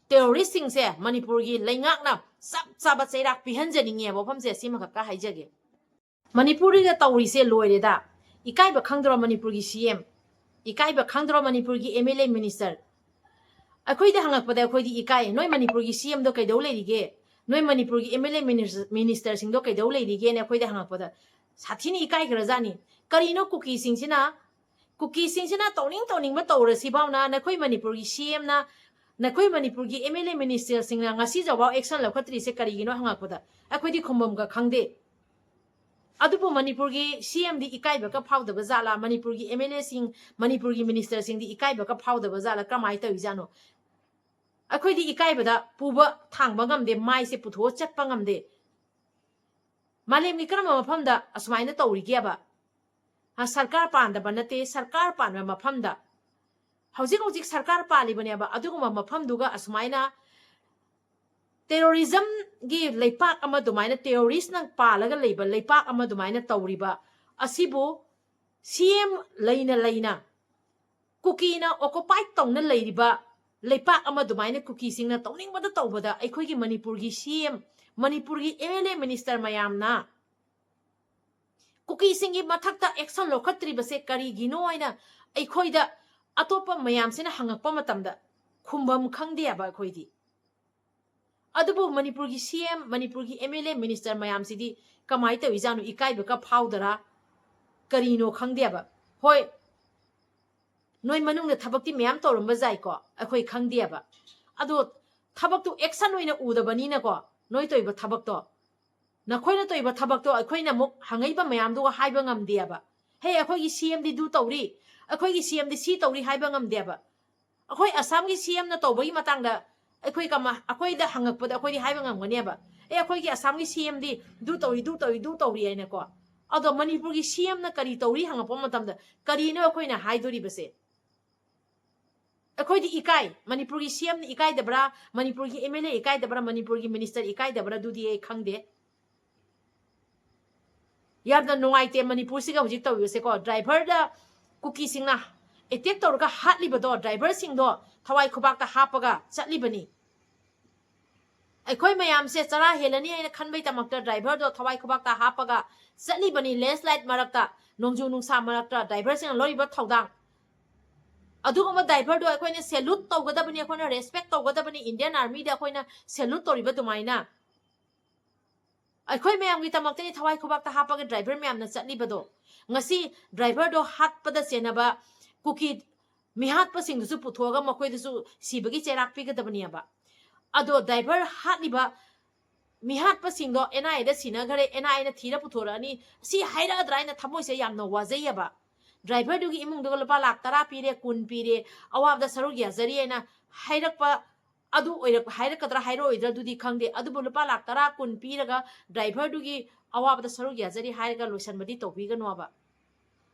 ꯇꯦꯔꯣꯔꯤꯁꯁꯤꯡꯁꯦ ꯃꯅꯤꯄꯨꯔꯒꯤ ꯂꯩꯉꯥꯛꯅ ꯆꯞ ꯆꯥꯕ ꯆꯩꯔꯥꯛ ꯄꯤꯍꯟꯖꯅꯤꯡꯉꯦ ꯋꯥꯐꯝꯁꯦ ꯁꯤꯃꯈꯛꯀ ꯍꯥꯏꯖꯒꯦ꯫ ꯃꯅꯤꯄꯨꯔꯗ ꯇꯧꯔꯤꯁꯦ ꯂꯣꯏꯔꯦꯗ꯫ ꯏꯀꯥꯏꯕ ꯈꯪꯗ꯭ꯔꯣ ꯃꯅꯤꯄꯨꯔꯒꯤ ꯁꯤ ꯑꯦꯝ? ꯏꯀꯥꯏꯕ ꯈꯪꯗ꯭ꯔꯣ ꯃꯅꯤꯄꯨꯔꯒꯤ ꯑꯦꯝ ꯑꯦꯜ ꯑꯦ, ꯃꯤꯅꯤꯁꯇꯔ? ꯑꯩꯈꯣꯏꯗ ꯍꯪꯉꯛꯄꯗ ꯑꯩꯈꯣꯏꯗꯤ ꯏꯀꯥꯏ꯫ ꯅꯣꯏ ꯃꯅꯤꯄꯨꯔꯒꯤ ꯁꯤ ꯑꯦꯝꯗꯣ ꯀꯩꯗꯧ ꯂꯩꯔꯤꯒꯦ? ꯅꯣꯏ ꯃꯅꯤꯄꯨꯔꯒꯤ ꯑꯦꯝ ꯑꯦꯜ ꯑꯦ, ꯃꯤꯅꯤꯁ-, ꯃꯤꯅꯤꯁꯇꯔꯁꯤꯡꯗꯣ ꯀꯩꯗꯧ ꯂꯩꯔꯤꯒꯦꯅ ꯑꯩꯈꯣꯏꯗ ꯍꯪꯉꯛꯄꯗ ꯁꯥꯊꯤꯅ ꯏꯀꯥꯏꯈ꯭ꯔꯖꯥꯠꯅꯤ꯫ ꯀꯔꯤꯅꯣ ꯀꯨꯀꯤꯁꯤꯡꯁꯤꯅ, ꯀꯨꯀꯤꯁꯤꯡꯁꯤꯅ ꯇꯧꯅꯤꯡ ꯇꯧꯅꯤꯡꯕ ꯇꯧꯔꯁꯤ ꯐꯥꯎꯅ ꯅꯈꯣꯏ ꯃꯅꯤꯄꯨꯔꯒꯤ ꯁꯤ ꯑꯦꯝꯅ, ꯅꯈꯣꯏ ꯃꯅꯤꯄꯨꯔꯒꯤ ꯑꯦꯝ ꯑꯦꯜ ꯑꯦ, ꯃꯤꯅꯤꯁꯇꯔꯁꯤꯡꯅ ꯉꯁꯤ ꯐꯥꯎꯕ ꯑꯦꯛꯁꯟ ꯂꯧꯈꯠꯇ꯭ꯔꯤꯁꯦ ꯀꯔꯤꯒꯤꯅꯣ ꯍꯪꯉꯛꯄꯗ ꯑꯩꯈꯣꯏꯗꯤ ꯈꯨꯝꯕꯝꯒ ꯈꯪꯗꯦ꯫ ꯑꯗꯨꯕꯨ ꯃꯅꯤꯄꯨꯔꯒꯤ ꯁꯤ ꯑꯦꯝꯗꯤ ꯏꯀꯥꯏꯕꯒ ꯐꯥꯎꯗꯕ ꯖꯥꯠꯂꯥ? ꯃꯅꯤꯄꯨꯔꯒꯤ ꯑꯦꯝ ꯑꯦꯜ ꯑꯦꯁꯤꯡ, ꯃꯅꯤꯄꯨꯔꯒꯤ ꯃꯤꯅꯤꯁꯇꯔꯁꯤꯡꯗꯤ ꯏꯀꯥꯏꯕꯒ ꯐꯥꯎꯗꯕ ꯖꯥꯠꯂꯥ? ꯀꯃꯥꯏꯅ ꯇꯧꯔꯤꯖꯥꯠꯅꯣ? ꯑꯩꯈꯣꯏꯗꯤ ꯏꯀꯥꯏꯕꯗ ꯄꯨꯕ ꯊꯥꯡꯕ ꯉꯝꯗꯦ, ꯃꯥꯏꯁꯦ ꯄꯨꯊꯣꯛꯑ ꯆꯠꯄ ꯉꯝꯗꯦ꯫ ꯃꯥꯂꯦꯝꯒꯤ ꯀꯔꯝꯕ ꯃꯐꯝꯗ ꯑꯁꯨꯃꯥꯏꯅ ꯇꯧꯔꯤꯒꯦꯕ? ꯍꯥ, ꯁꯔꯀꯥꯔ ꯄꯥꯟꯗꯕ ꯅꯠꯇꯦ, ꯁꯔꯀꯥꯔ ꯄꯥꯟꯕ ꯃꯐꯝꯗ, ꯍꯧꯖꯤꯛ ꯍꯧꯖꯤꯛ ꯁꯔꯀꯥꯔ ꯄꯥꯜꯂꯤꯕꯅꯦꯕ, ꯑꯗꯨꯒꯨꯝꯕ ꯃꯐꯝꯗꯨꯒ ꯑꯁꯨꯃꯥꯏꯅ ꯇꯦꯔꯣꯔꯤꯖꯝꯒꯤ ꯂꯩꯄꯥꯛ ꯑꯃ ꯑꯗꯨꯃꯥꯏꯅ, ꯇꯦꯔꯣꯔꯤꯁꯅ ꯄꯥꯜꯂꯒ ꯂꯩꯕ ꯂꯩꯄꯥꯛ ꯑꯃ ꯑꯗꯨꯃꯥꯏꯅ ꯇꯧꯔꯤꯕ ꯑꯁꯤꯕꯨ ꯁꯤ ꯑꯦꯝ ꯂꯩꯅ ꯂꯩꯅ ꯀꯨꯀꯤꯅ ꯑꯣꯀꯨꯄꯥꯏ ꯇꯧꯅ ꯂꯩꯔꯤꯕ ꯂꯩꯄꯥꯛ ꯑꯃ ꯑꯗꯨꯃꯥꯏꯅ ꯀꯨꯀꯤꯁꯤꯡꯅ ꯇꯧꯅꯤꯡꯕꯗ ꯇꯧꯕꯗ ꯑꯩꯈꯣꯏꯒꯤ ꯃꯅꯤꯄꯨꯔꯒꯤ ꯁꯤ ꯑꯦꯝ, ꯃꯅꯤꯄꯨꯔꯒꯤ ꯑꯦꯝ ꯑꯦꯜ ꯑꯦ, ꯃꯤꯅꯤꯁꯇꯔ ꯃꯌꯥꯝꯅ ꯀꯨꯀꯤꯁꯤꯡꯒꯤ ꯃꯊꯛꯇ ꯑꯦꯛꯁꯟ ꯂꯧꯈꯠꯇ꯭ꯔꯤꯕꯁꯦ ꯀꯔꯤꯒꯤꯅꯣ ꯍꯥꯏꯅ ꯑꯩꯈꯣꯏꯗ ꯑꯇꯣꯞꯄ ꯃꯌꯥꯝꯁꯤꯅ ꯍꯪꯉꯛꯄ ꯃꯇꯝꯗ ꯈꯨꯝꯕꯝ ꯈꯪꯗꯦꯕ ꯑꯩꯈꯣꯏꯗꯤ꯫ ꯑꯗꯨꯕꯨ ꯃꯅꯤꯄꯨꯔꯒꯤ ꯁꯤ ꯑꯦꯝ, ꯃꯅꯤꯄꯨꯔꯒꯤ ꯑꯦꯝ ꯑꯦꯜ ꯑꯦ, ꯃꯤꯅꯤꯁꯇꯔ ꯃꯌꯥꯝꯁꯤꯗꯤ ꯀꯃꯥꯏꯅ ꯇꯧꯔꯤꯖꯥꯠꯅꯣ? ꯏꯀꯥꯏꯕꯒ ꯐꯥꯎꯗꯔꯥ? ꯀꯔꯤꯅꯣ ꯈꯪꯗꯦꯕ꯫ ꯍꯣꯏ, ꯅꯣꯏ ꯃꯅꯨꯡꯗ ꯊꯕꯛꯇꯤ ꯃꯌꯥꯝ ꯇꯧꯔꯝꯕ ꯌꯥꯏꯀꯣ, ꯑꯩꯈꯣꯏ ꯈꯪꯗꯦꯕ꯫ ꯑꯗꯣ ꯊꯕꯛꯇꯨ action ꯑꯣꯏꯅ ꯎꯗꯕꯅꯤꯅꯀꯣ, ꯅꯣꯏ ꯇꯧꯔꯤꯕ ꯊꯕꯛꯇꯣ, ꯅꯈꯣꯏꯅ ꯇꯧꯔꯤꯕ ꯊꯕꯛꯇꯣ ꯑꯩꯈꯣꯏꯅ ꯑꯃꯨꯛ ꯍꯪꯉꯛꯏꯕ ꯃꯌꯥꯝꯗꯨꯒ ꯍꯥꯏꯕ ꯉꯝꯗꯦꯕ꯫ ꯍꯦ, ꯑꯩꯈꯣꯏꯒꯤ CMꯗꯤ ꯑꯗꯨ ꯇꯧꯔꯤ, ꯑꯩꯈꯣꯏꯒꯤ CMꯗꯤ ꯁꯤ ꯇꯧꯔꯤ ꯍꯥꯏꯕ ꯉꯝꯗꯦꯕ꯫ ꯑꯩꯈꯣꯏ ꯑꯁꯥꯝꯒꯤ CMꯅ ꯇꯧꯕꯒꯤ ꯃꯇꯥꯡꯗ ꯑꯩꯈꯣꯏ ꯀꯃ ꯑꯩꯈꯣꯏꯗ ꯍꯪꯉꯛꯄꯗ ꯑꯩꯈꯣꯏꯗꯤ ꯍꯥꯏꯕ ꯉꯝꯒꯅꯦꯕ꯫ ꯑꯦ, ꯑꯩꯈꯣꯏꯒꯤ ꯑꯁꯥꯝꯒꯤ CMꯗꯤ ꯑꯗꯨ ꯇꯧꯔꯤ, ꯑꯗꯨ ꯇꯧꯔꯤ, ꯑꯗꯨ ꯇꯧꯔꯤ ꯍꯥꯏꯅꯀꯣ꯫ ꯑꯗꯣ ꯃꯅꯤꯄꯨꯔꯒꯤ CMꯅ ꯀꯔꯤ ꯇꯧꯔꯤ ꯍꯪꯉꯛꯄ ꯃꯇꯝꯗ ꯀꯔꯤꯅꯣ ꯑꯩꯈꯣꯏꯅ ꯍꯥꯏꯗꯣꯔꯤꯕꯁꯦ? ꯑꯩꯈꯣꯏꯗꯤ ꯏꯀꯥꯏ꯫ ꯃꯅꯤꯄꯨꯔꯒꯤ CMꯅ ꯏꯀꯥꯏꯗꯕ꯭ꯔꯥ, ꯃꯅꯤꯄꯨꯔꯒꯤ MLA ꯏꯀꯥꯏꯗꯕ꯭ꯔꯥ, ꯃꯅꯤꯄꯨꯔꯒꯤ minister ꯏꯀꯥꯏꯗꯕ꯭ꯔꯥ, ꯑꯗꯨꯗꯤ ꯑꯩ ꯈꯪꯗꯦ꯫ ꯌꯥꯝꯅ ꯅꯨꯡꯉꯥꯏꯇꯦ ꯃꯅꯤꯄꯨꯔꯁꯤꯒ ꯍꯧꯖꯤꯛ ꯇꯧꯔꯤꯕꯁꯦꯀꯣ꯫ Driverꯗ ꯀꯨꯀꯤꯁꯤꯡꯅ attack ꯇꯧꯔꯒ ꯍꯥꯠꯂꯤꯕꯗꯣ, driverꯁꯤꯡꯗꯣ ꯊꯋꯥꯏ ꯈꯨꯕꯥꯛꯇ ꯍꯥꯞꯄꯒ ꯆꯠꯂꯤꯕꯅꯤ꯫ ꯑꯩꯈꯣꯏ ꯃꯌꯥꯝꯁꯦ ꯆꯔꯥ ꯍꯦꯜꯂꯅꯤ ꯍꯥꯏꯅ ꯈꯟꯕꯩꯗꯃꯛꯇ driverꯗꯣ ꯊꯋꯥꯏ ꯈꯨꯕꯥꯛꯇ ꯍꯥꯞꯄꯒ ꯆꯠꯂꯤꯕꯅꯤ꯫ Landslide ꯃꯔꯛꯇ, ꯅꯣꯡꯖꯨ ꯅꯨꯡꯁꯥ ꯃꯔꯛꯇ driverꯁꯤꯡꯅ ꯂꯧꯔꯤꯕ ꯊꯧꯗꯥꯡ꯫ ꯑꯗꯨꯒꯨꯝꯕ driverꯗꯣ ꯑꯩꯈꯣꯏꯅ salute ꯇꯧꯒꯗꯕꯅꯤ, ꯑꯩꯈꯣꯏꯅ respect ꯇꯧꯒꯗꯕꯅꯤ꯫ Indian Armyꯗ ꯑꯩꯈꯣꯏꯅ salute ꯇꯧꯔꯤꯕ ꯑꯗꯨꯃꯥꯏꯅ ꯑꯩꯈꯣꯏ ꯃꯌꯥꯝꯒꯤꯗꯃꯛꯇꯅꯤ ꯊꯋꯥꯏ ꯈꯨꯕꯥꯛꯇ ꯍꯥꯞꯄꯒ driver ꯃꯌꯥꯝꯅ ꯆꯠꯂꯤꯕꯗꯣ꯫ ꯉꯁꯤ driverꯗꯣ ꯍꯥꯠꯄꯗ ꯆꯦꯟꯅꯕ ꯀꯨꯀꯤ ꯃꯤꯍꯥꯠꯄꯁꯤꯡꯗꯨꯁꯨ ꯄꯨꯊꯣꯛꯑꯒ ꯃꯈꯣꯏꯗꯁꯨ ꯁꯤꯕꯒꯤ ꯆꯩꯔꯥꯛ ꯄꯤꯒꯗꯕꯅꯦꯕ꯫ ꯑꯗꯣ driver ꯍꯥꯠꯂꯤꯕ ꯃꯤꯍꯥꯠꯄꯁꯤꯡꯗꯣ NIAꯗ ꯁꯤꯟꯅꯈ꯭ꯔꯦ, NIAꯅ ꯊꯤꯔ ꯄꯨꯊꯣꯔꯛꯑꯅꯤ꯫ ꯁꯤ ꯍꯥꯏꯔꯛꯑꯗ꯭ꯔꯥ ꯍꯥꯏꯅ ꯊꯃꯣꯏꯁꯦ ꯌꯥꯝꯅ ꯋꯥꯖꯩꯌꯦꯕ꯫ Driverꯗꯨꯒꯤ ꯏꯃꯨꯡꯗꯨꯒ ꯂꯨꯄꯥ ꯂꯥꯈ ꯇꯔꯥ ꯄꯤꯔꯦ, ꯀꯨꯟ ꯄꯤꯔꯦ, ꯑꯋꯥꯕꯗ ꯁꯔꯨꯛ ꯌꯥꯖꯔꯤ ꯍꯥꯏꯅ ꯍꯥꯏꯔꯛꯄ, ꯑꯗꯨ ꯑꯣꯏꯔꯛ-, ꯍꯥꯏꯔꯛꯀꯗ꯭ꯔꯥ ꯍꯥꯏꯔꯛꯑꯣꯏꯗ꯭ꯔꯥ ꯑꯗꯨꯗꯤ ꯈꯪꯗꯦ꯫ ꯑꯗꯨꯕꯨ ꯂꯨꯄꯥ ꯂꯥꯈ ꯇꯔꯥ, ꯀꯨꯟ ꯄꯤꯔꯒ driverꯗꯨꯒꯤ ꯑꯋꯥꯕꯗ ꯁꯔꯨꯛ ꯌꯥꯖꯔꯤ ꯍꯥꯏꯔꯒ ꯂꯣꯏꯁꯟꯕꯗꯤ ꯇꯧꯕꯤꯒꯅꯣꯕ꯫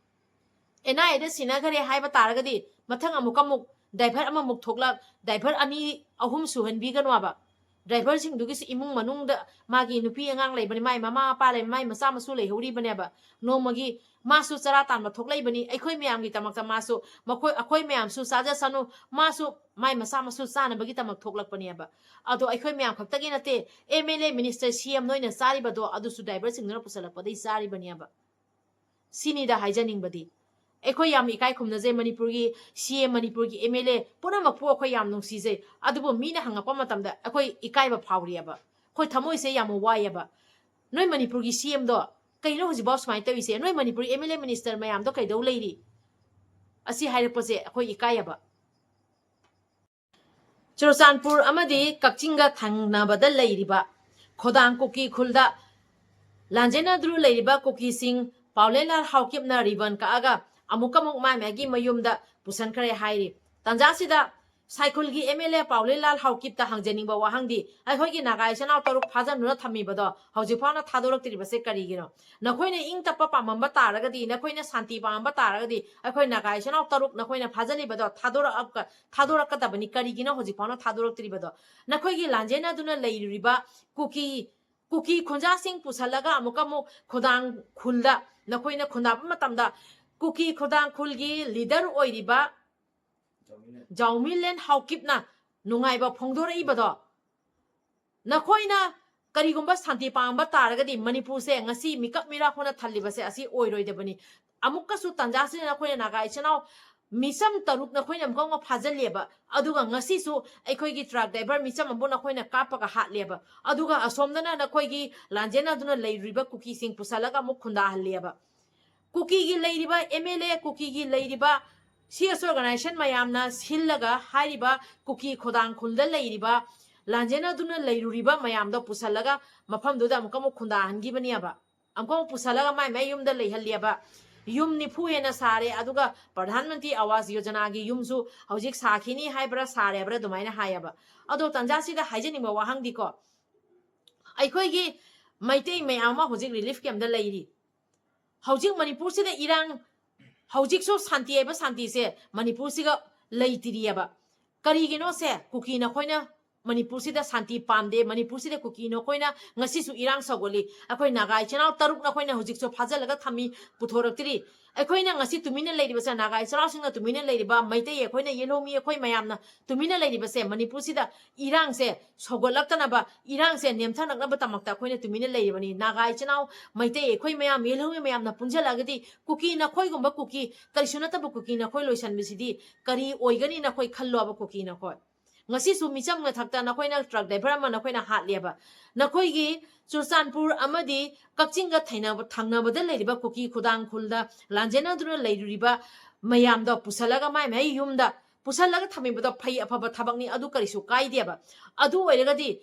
NIAꯗ ꯁꯤꯟꯅꯈ꯭ꯔꯦ ꯍꯥꯏꯕ ꯇꯥꯔꯒꯗꯤ ꯃꯊꯪ ꯑꯃꯨꯛꯀ ꯑꯃꯨꯛ driver ꯑꯃꯃꯨꯛ ꯊꯣꯛꯂꯛ, driver ꯑꯅꯤ, ꯑꯍꯨꯝ ꯁꯨꯍꯟꯕꯤꯒꯅꯣꯕ꯫ Driverꯁꯤꯡꯗꯨꯒꯤꯁꯨ ꯏꯃꯨꯡ ꯃꯅꯨꯡꯗ ꯃꯥꯒꯤ ꯅꯨꯄꯤ ꯑꯉꯥꯡ ꯂꯩꯕꯅꯤ, ꯃꯥꯒꯤ ꯃꯃꯥ ꯃꯄꯥ ꯂꯩꯕꯅꯤ, ꯃꯥꯒꯤ ꯃꯆꯥ ꯃꯁꯨ ꯂꯩꯍꯧꯔꯤꯕꯅꯦꯕ꯫ ꯅꯣꯡꯃꯒꯤ ꯃꯥꯁꯨ ꯆꯔꯥ ꯇꯥꯟꯕ ꯊꯣꯛꯂꯛꯏꯕꯅꯤ꯫ ꯑꯩꯈꯣꯏ ꯃꯌꯥꯝꯒꯤꯗꯃꯛꯇ ꯃꯥꯁꯨ, ꯃꯈꯣꯏ, ꯑꯩꯈꯣꯏ ꯃꯌꯥꯝꯁꯨ ꯆꯥꯖꯁꯅꯨ, ꯃꯥꯁꯨ ꯃꯥꯏ ꯃꯆꯥ ꯃꯁꯨ ꯆꯥꯅꯕꯒꯤꯗꯃꯛ ꯊꯣꯛꯂꯛꯄꯅꯦꯕ꯫ ꯑꯗꯣ ꯑꯩꯈꯣꯏ ꯃꯌꯥꯝ ꯈꯛꯇꯒꯤ ꯅꯠꯇꯦ, MLA, minister, CM ꯅꯣꯏꯅ ꯆꯥꯔꯤꯕꯗꯣ ꯑꯗꯨꯁꯨ driverꯁꯤꯡꯗꯨꯅ ꯄꯨꯁꯜꯂꯛꯄꯗꯒꯤ ꯆꯥꯔꯤꯕꯅꯦꯕ꯫ ꯁꯤꯅꯤꯗ ꯍꯥꯏꯖꯅꯤꯡꯕꯗꯤ꯫ ꯑꯩꯈꯣꯏ ꯌꯥꯝ ꯏꯀꯥꯏ ꯈꯨꯝꯅꯖꯩ, ꯃꯅꯤꯄꯨꯔꯒꯤ CM, ꯃꯅꯤꯄꯨꯔꯒꯤ MLA ꯄꯨꯝꯅꯃꯛꯄꯨ ꯑꯩꯈꯣꯏ ꯌꯥꯝ ꯅꯨꯡꯁꯤꯖꯩ꯫ ꯑꯗꯨꯕꯨ ꯃꯤꯅ ꯍꯪꯉꯛꯄ ꯃꯇꯝꯗ ꯑꯩꯈꯣꯏ ꯏꯀꯥꯏꯕ ꯐꯥꯎꯔꯤꯑꯕ꯫ ꯑꯩꯈꯣꯏ ꯊꯃꯣꯏꯁꯦ ꯌꯥꯝ ꯋꯥꯏꯑꯕ꯫ ꯅꯣꯏ ꯃꯅꯤꯄꯨꯔꯒꯤ CMꯗꯣ ꯀꯩꯅꯣ ꯍꯧꯖꯤꯛꯐꯥꯎ ꯁꯨꯃꯥꯏꯅ ꯇꯧꯔꯤꯁꯦ? ꯅꯣꯏ ꯃꯅꯤꯄꯨꯔꯒꯤ MLA, minister ꯃꯌꯥꯝꯗꯣ ꯀꯩꯗꯧ ꯂꯩꯔꯤ? ꯑꯁꯤ ꯍꯥꯏꯔꯛꯄꯁꯦ ꯑꯩꯈꯣꯏ ꯏꯀꯥꯏꯌꯦꯕ꯫ ꯆꯨꯔꯆꯥꯟꯄꯨꯔ ꯑꯃꯗꯤ ꯀꯛꯆꯤꯡꯒ ꯊꯪꯅꯕꯗ ꯂꯩꯔꯤꯕ ꯈꯣꯗꯥꯡ ꯀꯨꯀꯤ ꯈꯨꯜꯗ ꯂꯥꯟꯖꯦꯟꯅꯗꯨꯅ ꯂꯩꯔꯤꯕ ꯀꯨꯀꯤꯁꯤꯡ ꯄꯥꯎꯂꯦꯟꯂꯥꯜ ꯍꯥꯎꯀꯤꯞꯅ ꯔꯤꯕꯟ ꯀꯛꯑꯒ ꯑꯃꯨꯛꯀ ꯑꯃꯨꯛ ꯃꯥꯏ ꯃꯥꯏꯒꯤ ꯃꯌꯨꯝꯗ ꯄꯨꯁꯟꯈ꯭ꯔꯦ ꯍꯥꯏꯔꯤ꯫ ꯇꯥꯟꯖꯥꯁꯤꯗ ꯁꯥꯏꯈꯨꯜꯒꯤ ꯑꯦꯝ ꯑꯦꯜ ꯑꯦ ꯄꯥꯎꯂꯦꯟꯂꯥꯜ ꯍꯥꯎꯀꯤꯞꯇ ꯍꯪꯖꯅꯤꯡꯕ ꯋꯥꯍꯪꯗꯤ, ꯑꯩꯈꯣꯏꯒꯤ ꯅꯥꯒꯥ ꯏꯆꯤꯟ ꯏꯅꯥꯎ ꯇꯔꯨꯛ ꯐꯥꯖꯟꯗꯨꯅ ꯊꯝꯃꯤꯕꯗꯣ ꯍꯧꯖꯤꯛ ꯐꯥꯎꯅ ꯊꯥꯗꯣꯔꯛꯇ꯭ꯔꯤꯕꯁꯦ ꯀꯔꯤꯒꯤꯅꯣ? ꯅꯈꯣꯏꯅ ꯏꯪ ꯇꯞꯄ ꯄꯥꯝꯃꯝꯕ ꯇꯥꯔꯒꯗꯤ, ꯅꯈꯣꯏꯅ ꯁꯥꯟꯇꯤ ꯄꯥꯝꯃꯝꯕ ꯇꯥꯔꯒꯗꯤ, ꯑꯩꯈꯣꯏ ꯅꯥꯒꯥ ꯏꯆꯤꯟ ꯏꯅꯥꯎ ꯇꯔꯨꯛ ꯅꯈꯣꯏꯅ ꯐꯥꯖꯜꯂꯤꯕꯗꯣ ꯊꯥꯗꯣꯔꯛꯑ-, ꯊꯥꯗꯣꯔꯛꯀꯗꯕꯅꯤ꯫ ꯀꯔꯤꯒꯤꯅꯣ ꯍꯧꯖꯤꯛ ꯐꯥꯎꯅ ꯊꯥꯗꯣꯔꯛꯇ꯭ꯔꯤꯕꯗꯣ? ꯅꯈꯣꯏꯒꯤ ꯂꯥꯟꯖꯦꯟꯅꯗꯨꯅ ꯂꯩꯔꯨꯔꯤꯕ ꯀꯨꯀꯤ, ꯀꯨꯀꯤ ꯈꯨꯟꯖꯥꯁꯤꯡ ꯄꯨꯁꯜꯂꯒ ꯑꯃꯨꯛꯀ ꯑꯃꯨꯛ ꯈꯣꯗꯥꯡ ꯈꯨꯜꯗ ꯅꯈꯣꯏꯅ ꯈꯨꯟꯗꯥꯕ ꯃꯇꯝꯗ ꯀꯨꯀꯤ ꯈꯣꯗꯥꯡ ꯈꯨꯜꯒꯤ ꯂꯤꯗꯔ ꯑꯣꯏꯔꯤꯕ ꯖꯥꯎꯃꯤꯂꯦꯟ ꯍꯥꯎꯀꯤꯞꯅ ꯅꯨꯡꯉꯥꯏꯕ ꯐꯣꯡꯗꯣꯔꯛꯏꯕꯗꯣ, ꯅꯈꯣꯏꯅ ꯀꯔꯤꯒꯨꯝꯕ ꯁꯥꯟꯇꯤ ꯄꯥꯝꯕ ꯇꯥꯔꯒꯗꯤ ꯃꯅꯤꯄꯨꯔꯁꯦ ꯉꯁꯤ ꯃꯤꯀꯞ ꯃꯤꯔꯥꯛ ꯍꯣꯅ ꯊꯜꯂꯤꯕꯁꯦ ꯑꯁꯤ ꯑꯣꯏꯔꯣꯏꯗꯕꯅꯤ꯫ ꯑꯃꯨꯛꯀꯁꯨ ꯇꯥꯟꯖꯥꯁꯤꯗ ꯅꯈꯣꯏꯅ ꯅꯥꯒꯥ ꯏꯆꯤꯟ ꯏꯅꯥꯎ ꯃꯤꯆꯝ ꯇꯔꯨꯛ ꯅꯈꯣꯏꯅ ꯑꯃꯨꯛꯀ ꯑꯃꯨꯛ ꯐꯥꯖꯤꯜꯂꯦꯕ꯫ ꯑꯗꯨꯒ ꯉꯁꯤꯁꯨ ꯑꯩꯈꯣꯏꯒꯤ ꯇ꯭ꯔꯛ ꯗ꯭ꯔꯥꯏꯚꯔ ꯃꯤꯆꯝ ꯑꯃꯕꯨ ꯅꯈꯣꯏꯅ ꯀꯥꯞꯄꯒ ꯍꯥꯠꯂꯦꯕ꯫ ꯑꯗꯨꯒ ꯑꯁꯣꯝꯗꯅ ꯅꯈꯣꯏꯒꯤ ꯂꯥꯟꯖꯦꯟꯅꯗꯨꯅ ꯂꯩꯔꯨꯔꯤꯕ ꯀꯨꯀꯤꯁꯤꯡ ꯄꯨꯁꯜꯂꯒ ꯑꯃꯨꯛ ꯈꯨꯟꯗꯥꯍꯜꯂꯦꯕ꯫ ꯀꯨꯀꯤꯒꯤ ꯂꯩꯔꯤꯕ ꯑꯦꯝ ꯑꯦꯜ ꯑꯦ, ꯀꯨꯀꯤꯒꯤ ꯂꯩꯔꯤꯕ ꯁꯤ ꯑꯦꯁ ꯑꯣꯔꯒꯅꯥꯏꯖꯦꯁꯟ ꯃꯌꯥꯝꯅ ꯁꯤꯜꯂꯒ ꯍꯥꯏꯔꯤꯕ ꯀꯨꯀꯤ ꯈꯣꯗꯥꯡ ꯈꯨꯜꯗ ꯂꯩꯔꯤꯕ, ꯂꯥꯟꯖꯦꯟꯅꯗꯨꯅ ꯂꯩꯔꯨꯔꯤꯕ ꯃꯌꯥꯝꯗꯣ ꯄꯨꯁꯜꯂꯒ ꯃꯐꯝꯗꯨꯗ ꯑꯃꯨꯛꯀ ꯑꯃꯨꯛ ꯈꯨꯟꯗꯥꯍꯟꯈꯤꯕꯅꯦꯕ꯫ ꯑꯃꯨꯛꯀ ꯑꯃꯨꯛ ꯄꯨꯁꯜꯂꯒ ꯃꯥꯏ ꯃꯥꯏ ꯌꯨꯝꯗ ꯂꯩꯍꯜꯂꯦꯕ꯫ ꯌꯨꯝ ꯅꯤꯐꯨ ꯍꯦꯟꯅ ꯁꯥꯔꯦ, ꯑꯗꯨꯒ ꯄ꯭ꯔꯙꯥꯟ ꯃꯟꯇ꯭ꯔꯤ ꯑꯋꯥꯁ ꯌꯣꯖꯅꯥꯒꯤ ꯌꯨꯝꯁꯨ ꯍꯧꯖꯤꯛ ꯁꯥꯈꯤꯅꯤ ꯍꯥꯏꯕ꯭ꯔꯥ, ꯁꯥꯔꯦ ꯍꯥꯏꯕ꯭ꯔꯥ, ꯑꯗꯨꯃꯥꯏꯅ ꯍꯥꯏꯌꯦꯕ꯫ ꯑꯗꯣ ꯇꯥꯟꯖꯥꯁꯤꯗ ꯍꯥꯏꯖꯅꯤꯡꯕ ꯋꯥꯍꯪꯗꯤꯀꯣ, ꯑꯩꯈꯣꯏꯒꯤ ꯃꯩꯇꯩ ꯃꯌꯥꯝ ꯑꯃ ꯍꯧꯖꯤꯛ ꯔꯤꯂꯤꯐ ꯀꯦꯝꯞꯇ ꯂꯩꯔꯤ꯫ ꯍꯧꯖꯤꯛ ꯃꯅꯤꯄꯨꯔꯁꯤꯗ ꯏꯔꯥꯡ, ꯍꯧꯖꯤꯛꯁꯨ ꯁꯥꯟꯇꯤ ꯍꯥꯏꯕ ꯁꯥꯟꯇꯤꯁꯦ ꯃꯅꯤꯄꯨꯔꯁꯤꯒ ꯂꯩꯇ꯭ꯔꯤꯑꯕ꯫ ꯀꯔꯤꯒꯤꯅꯣꯁꯦ, ꯀꯨꯀꯤ ꯅꯈꯣꯏꯅ ꯃꯅꯤꯄꯨꯔꯁꯤꯗ ꯁꯥꯟꯇꯤ ꯄꯥꯝꯗꯦ, ꯃꯅꯤꯄꯨꯔꯁꯤꯗ ꯀꯨꯀꯤ ꯅꯈꯣꯏꯅ ꯉꯁꯤꯁꯨ ꯏꯔꯥꯡ ꯁꯧꯒꯠꯂꯤ꯫ ꯑꯩꯈꯣꯏ ꯅꯥꯒꯥ ꯏꯆꯤꯟ ꯏꯅꯥꯎ ꯇꯔꯨꯛ ꯅꯈꯣꯏꯅ ꯍꯧꯖꯤꯛꯁꯨ ꯐꯥꯖꯤꯜꯂꯒ ꯊꯝꯃꯤ, ꯄꯨꯊꯣꯔꯛꯇ꯭ꯔꯤ꯫ ꯑꯩꯈꯣꯏꯅ ꯉꯁꯤ ꯇꯨꯃꯤꯟꯅ ꯂꯩꯔꯤꯕꯁꯦ, ꯅꯥꯒꯥ ꯏꯆꯤꯟ ꯏꯅꯥꯎꯁꯤꯡꯅ ꯇꯨꯃꯤꯟꯅ ꯂꯩꯔꯤꯕ, ꯃꯩꯇꯩ ꯑꯩꯈꯣꯏꯅ, ꯌꯦꯜꯍꯧꯃꯤ ꯑꯩꯈꯣꯏ ꯃꯌꯥꯝꯅ ꯇꯨꯃꯤꯟꯅ ꯂꯩꯔꯤꯕꯁꯦ, ꯃꯅꯤꯄꯨꯔꯁꯤꯗ ꯏꯔꯥꯡꯁꯦ ꯁꯧꯒꯠꯂꯛꯇꯅꯕ, ꯏꯔꯥꯡꯁꯦ ꯅꯦꯝꯊꯔꯛꯅꯕꯗꯃꯛꯇ ꯑꯩꯈꯣꯏꯅ ꯇꯨꯃꯤꯟꯅ ꯂꯩꯔꯤꯕꯅꯤ꯫ ꯅꯥꯒꯥ ꯏꯆꯤꯟ ꯏꯅꯥꯎ ꯃꯩꯇꯩ ꯑꯩꯈꯣꯏ ꯃꯌꯥꯝ, ꯌꯦꯜꯍꯧꯃꯤ ꯃꯌꯥꯝꯅ ꯄꯨꯟꯁꯤꯜꯂꯛꯑꯒꯗꯤ ꯀꯨꯀꯤ ꯅꯈꯣꯏꯒꯨꯝꯕ ꯀꯨꯀꯤ, ꯀꯔꯤꯁꯨ ꯅꯠꯇꯕ ꯀꯨꯀꯤ ꯅꯈꯣꯏ ꯂꯣꯏꯁꯤꯟꯕꯁꯤꯗꯤ ꯀꯔꯤ ꯑꯣꯏꯒꯅꯤ ꯅꯈꯣꯏ ꯈꯜꯂꯣꯕ ꯀꯨꯀꯤ ꯅꯈꯣꯏ? ꯉꯁꯤꯁꯨ ꯃꯤꯆꯝ ꯃꯊꯛꯇ ꯅꯈꯣꯏꯅ ꯇ꯭ꯔꯛ ꯗ꯭ꯔꯥꯏꯚꯔ ꯑꯃ ꯅꯈꯣꯏꯅ ꯍꯥꯠꯂꯦꯕ꯫ ꯅꯈꯣꯏꯒꯤ ꯆꯨꯔꯆꯥꯟꯄꯨꯔ ꯑꯃꯗꯤ ꯀꯛꯆꯤꯡꯒ ꯊꯩꯅꯕ-, ꯊꯪꯅꯕꯗ ꯂꯩꯔꯤꯕ ꯀꯨꯀꯤ ꯈꯨꯗꯥꯡ ꯈꯨꯜꯗ ꯂꯥꯟꯖꯦꯟꯅꯗꯨꯅ ꯂꯩꯔꯨꯔꯤꯕ ꯃꯌꯥꯝꯗꯣ ꯄꯨꯁꯜꯂꯒ ꯃꯥꯏ ꯃꯥꯏ ꯌꯨꯝꯗ ꯄꯨꯁꯜꯂꯒ ꯊꯝꯃꯤꯕꯗꯣ ꯐꯩ, ꯑꯐꯕ ꯊꯕꯛꯅꯤ, ꯑꯗꯨ ꯀꯔꯤꯁꯨ ꯀꯥꯏꯗꯦꯕ꯫ ꯑꯗꯨ ꯑꯣꯏꯔꯒꯗꯤ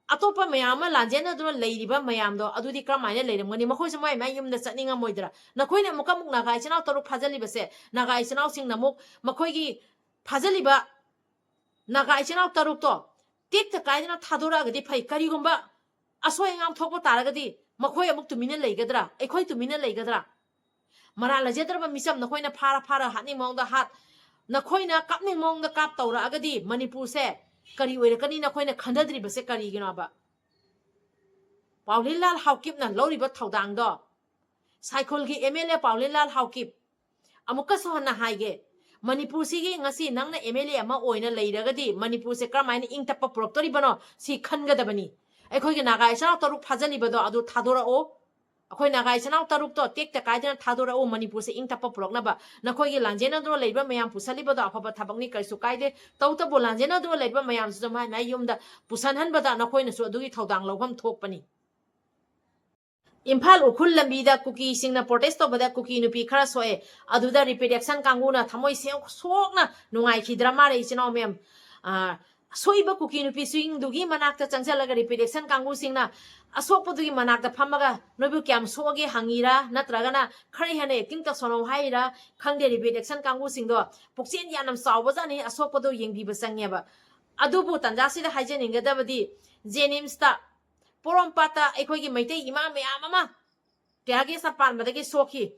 ꯑꯇꯣꯞꯄ ꯃꯌꯥꯝ ꯑꯃ ꯂꯥꯟꯖꯦꯟꯅꯗꯨꯅ ꯂꯩꯔꯤꯕ ꯃꯌꯥꯝꯗꯣ ꯑꯗꯨꯗꯤ ꯀꯔꯝꯍꯥꯏꯅ ꯂꯩꯔꯝꯒꯅꯤ? ꯃꯈꯣꯏꯁꯨ ꯃꯥꯏ ꯃꯥꯏ ꯌꯨꯝꯗ ꯆꯠꯅꯤꯡꯉꯝꯃꯣꯏꯗ꯭ꯔꯥ? ꯅꯈꯣꯏꯅ ꯑꯃꯨꯛꯀ ꯑꯃꯨꯛ ꯅꯥꯒꯥ ꯏꯆꯤꯟ ꯏꯅꯥꯎ ꯇꯔꯨꯛ ꯐꯥꯖꯤꯜꯂꯤꯕꯁꯦ, ꯅꯥꯒꯥ ꯏꯆꯤꯟ ꯏꯅꯥꯎꯁꯤꯡꯅ ꯑꯃꯨꯛ ꯃꯈꯣꯏꯒꯤ ꯐꯥꯖꯤꯜꯂꯤꯕ ꯅꯥꯒꯥ ꯏꯆꯤꯟ ꯏꯅꯥꯎ ꯇꯔꯨꯛꯇꯣ ꯇꯦꯛꯇ ꯀꯥꯏꯗꯅ ꯊꯥꯗꯣꯔꯛꯑꯒꯗꯤ ꯐꯩ꯫ ꯀꯔꯤꯒꯨꯝꯕ ꯑꯁꯣꯏ ꯑꯉꯥꯝ ꯊꯣꯛꯄ ꯇꯥꯔꯒꯗꯤ ꯃꯈꯣꯏ ꯑꯃꯨꯛ ꯇꯨꯃꯤꯟꯅ ꯂꯩꯒꯗ꯭ꯔꯥ? ꯑꯩꯈꯣꯏ ꯇꯨꯃꯤꯟꯅ ꯂꯩꯒꯗ꯭ꯔꯥ? ꯃꯔꯥꯜ ꯂꯩꯖꯗ꯭ꯔꯕ ꯃꯤꯆꯝ ꯅꯈꯣꯏꯅ ꯐꯥꯔ ꯐꯥꯔ ꯍꯥꯠꯅꯤꯡ ꯃꯑꯣꯡꯗ ꯍꯥꯠ, ꯅꯈꯣꯏꯅ ꯀꯥꯞꯅꯤꯡ ꯃꯑꯣꯡꯗ ꯀꯥꯞ ꯇꯧꯔꯛꯑꯒꯗꯤ ꯃꯅꯤꯄꯨꯔꯁꯦ ꯀꯔꯤ ꯑꯣꯏꯔꯛꯀꯅꯤ? ꯅꯈꯣꯏꯅ ꯈꯟꯊꯗ꯭ꯔꯤꯕꯁꯦ ꯀꯔꯤꯒꯤꯅꯣꯕ? ꯄꯥꯎꯂꯦꯟꯂꯥꯜ ꯍꯥꯎꯀꯤꯞꯅ ꯂꯧꯔꯤꯕ ꯊꯧꯗꯥꯡꯗꯣ, ꯁꯥꯏꯈꯨꯜꯒꯤ ꯑꯦꯝ ꯑꯦꯜ ꯑꯦ ꯄꯥꯎꯂꯦꯟꯂꯥꯜ ꯍꯥꯎꯀꯤꯞ, ꯑꯃꯨꯛꯀꯁꯨ ꯍꯟꯅ ꯍꯥꯏꯒꯦ, ꯃꯅꯤꯄꯨꯔꯁꯤꯒꯤ ꯉꯁꯤ ꯅꯪꯅ ꯑꯦꯝ ꯑꯦꯜ ꯑꯦ ꯑꯃ ꯑꯣꯏꯅ ꯂꯩꯔꯒꯗꯤ ꯃꯅꯤꯄꯨꯔꯁꯦ ꯀꯔꯝꯍꯥꯏꯅ ꯏꯪ ꯇꯞꯄ ꯄꯨꯔꯛꯇꯣꯔꯤꯕꯅꯣ ꯁꯤ ꯈꯟꯒꯗꯕꯅꯤ꯫ ꯑꯩꯈꯣꯏꯒꯤ ꯅꯥꯒꯥ ꯏꯆꯤꯟ ꯏꯅꯥꯎ ꯇꯔꯨꯛ ꯐꯥꯖꯤꯜꯂꯤꯕꯗꯣ ꯑꯗꯨ ꯊꯥꯗꯣꯔꯛꯑꯣ꯫ ꯑꯩꯈꯣꯏ ꯅꯥꯒꯥ ꯏꯆꯤꯟ ꯏꯅꯥꯎ ꯇꯔꯨꯛꯇꯣ ꯇꯦꯛꯇ ꯀꯥꯏꯗꯅ ꯊꯥꯗꯣꯔꯛꯎ, ꯃꯅꯤꯄꯨꯔꯁꯦ ꯏꯪ ꯇꯞꯄ ꯄꯨꯔꯛꯅꯕ꯫ ꯅꯈꯣꯏꯒꯤ ꯂꯥꯟꯖꯦꯟꯅꯗꯨꯅ ꯂꯩꯕ ꯃꯌꯥꯝ ꯄꯨꯁꯜꯂꯤꯕꯗꯣ ꯑꯐꯕ ꯊꯕꯛꯅꯤ, ꯀꯔꯤꯁꯨ ꯀꯥꯏꯗꯦ꯫ ꯇꯧꯕꯇꯕꯨ ꯂꯥꯟꯖꯦꯟꯅꯗꯨꯅ ꯂꯩꯕ ꯃꯌꯥꯝꯁꯤꯁꯨ ꯃꯥꯏ ꯃꯥꯏ ꯌꯨꯝꯗ ꯄꯨꯁꯟꯍꯟꯕꯗ ꯅꯈꯣꯏꯅꯁꯨ ꯑꯗꯨꯒꯤ ꯊꯧꯗꯥꯡ ꯂꯧꯐꯝ ꯊꯣꯛꯄꯅꯤ꯫ ꯏꯝꯐꯥꯜ ꯎꯈ꯭ꯔꯨꯜ ꯂꯝꯕꯤꯗ ꯀꯨꯀꯤꯁꯤꯡꯅ protest ꯇꯧꯕꯗ ꯀꯨꯀꯤ ꯅꯨꯄꯤ ꯈꯔ ꯁꯣꯛꯑꯦ꯫ ꯑꯗꯨꯗ repatriation ꯀꯥꯡꯕꯨꯅ ꯊꯃꯣꯏ ꯁꯦ-, ꯁꯣꯛꯅ ꯅꯨꯡꯉꯥꯏꯈꯤꯗ꯭ꯔꯥ ꯃꯥꯜꯂꯦ, ꯏꯆꯤꯟ ꯏꯅꯥꯎ ꯃꯌꯥꯝ꯫ ꯑꯥ, ꯑꯁꯣꯏꯕ ꯀꯨꯀꯤ ꯅꯨꯄꯤꯁꯤꯡꯗꯨꯒꯤ ꯃꯅꯥꯛꯇ ꯆꯪꯁꯤꯜꯂꯒ repatriation ꯀꯥꯡꯕꯨꯁꯤꯡꯅ ꯑꯁꯣꯛꯄꯗꯨꯒꯤ ꯃꯅꯥꯛꯇ ꯐꯝꯃꯒ "ꯅꯣꯏꯕꯨ ꯀꯌꯥꯝ ꯁꯣꯛꯑꯒꯦ?" ꯍꯪꯉꯤꯔꯥ, ꯅꯠꯇ꯭ꯔꯒꯅ "ꯈꯔ ꯍꯦꯟꯅ acting ꯇꯧꯁꯜꯂꯣ" ꯍꯥꯏꯔꯤꯔꯥ ꯈꯪꯗꯦ꯫ Repatriation ꯀꯥꯡꯕꯨꯁꯤꯡꯗꯣ ꯄꯨꯛꯆꯦꯜ ꯌꯥꯝꯅ ꯆꯥꯎꯕꯖꯥꯠꯅꯤ, ꯑꯁꯣꯛꯄꯗꯣ ꯌꯦꯡꯕꯤꯕ ꯆꯪꯉꯦꯕ꯫ ꯑꯗꯨꯕꯨ ꯇꯟꯖꯥꯁꯤꯗ ꯍꯥꯏꯖꯅꯤꯡꯒꯗꯕꯗꯤ, ꯖꯦꯅꯤꯝꯁꯇ ꯄꯣꯔꯣꯝꯄꯥꯠꯇ ꯑꯩꯈꯣꯏꯒꯤ ꯃꯩꯇꯩ ꯏꯃꯥ ꯃꯌꯥꯝ ꯑꯃ tear gas ꯅ ꯄꯥꯟꯕꯗꯒꯤ ꯁꯣꯛꯈꯤ꯫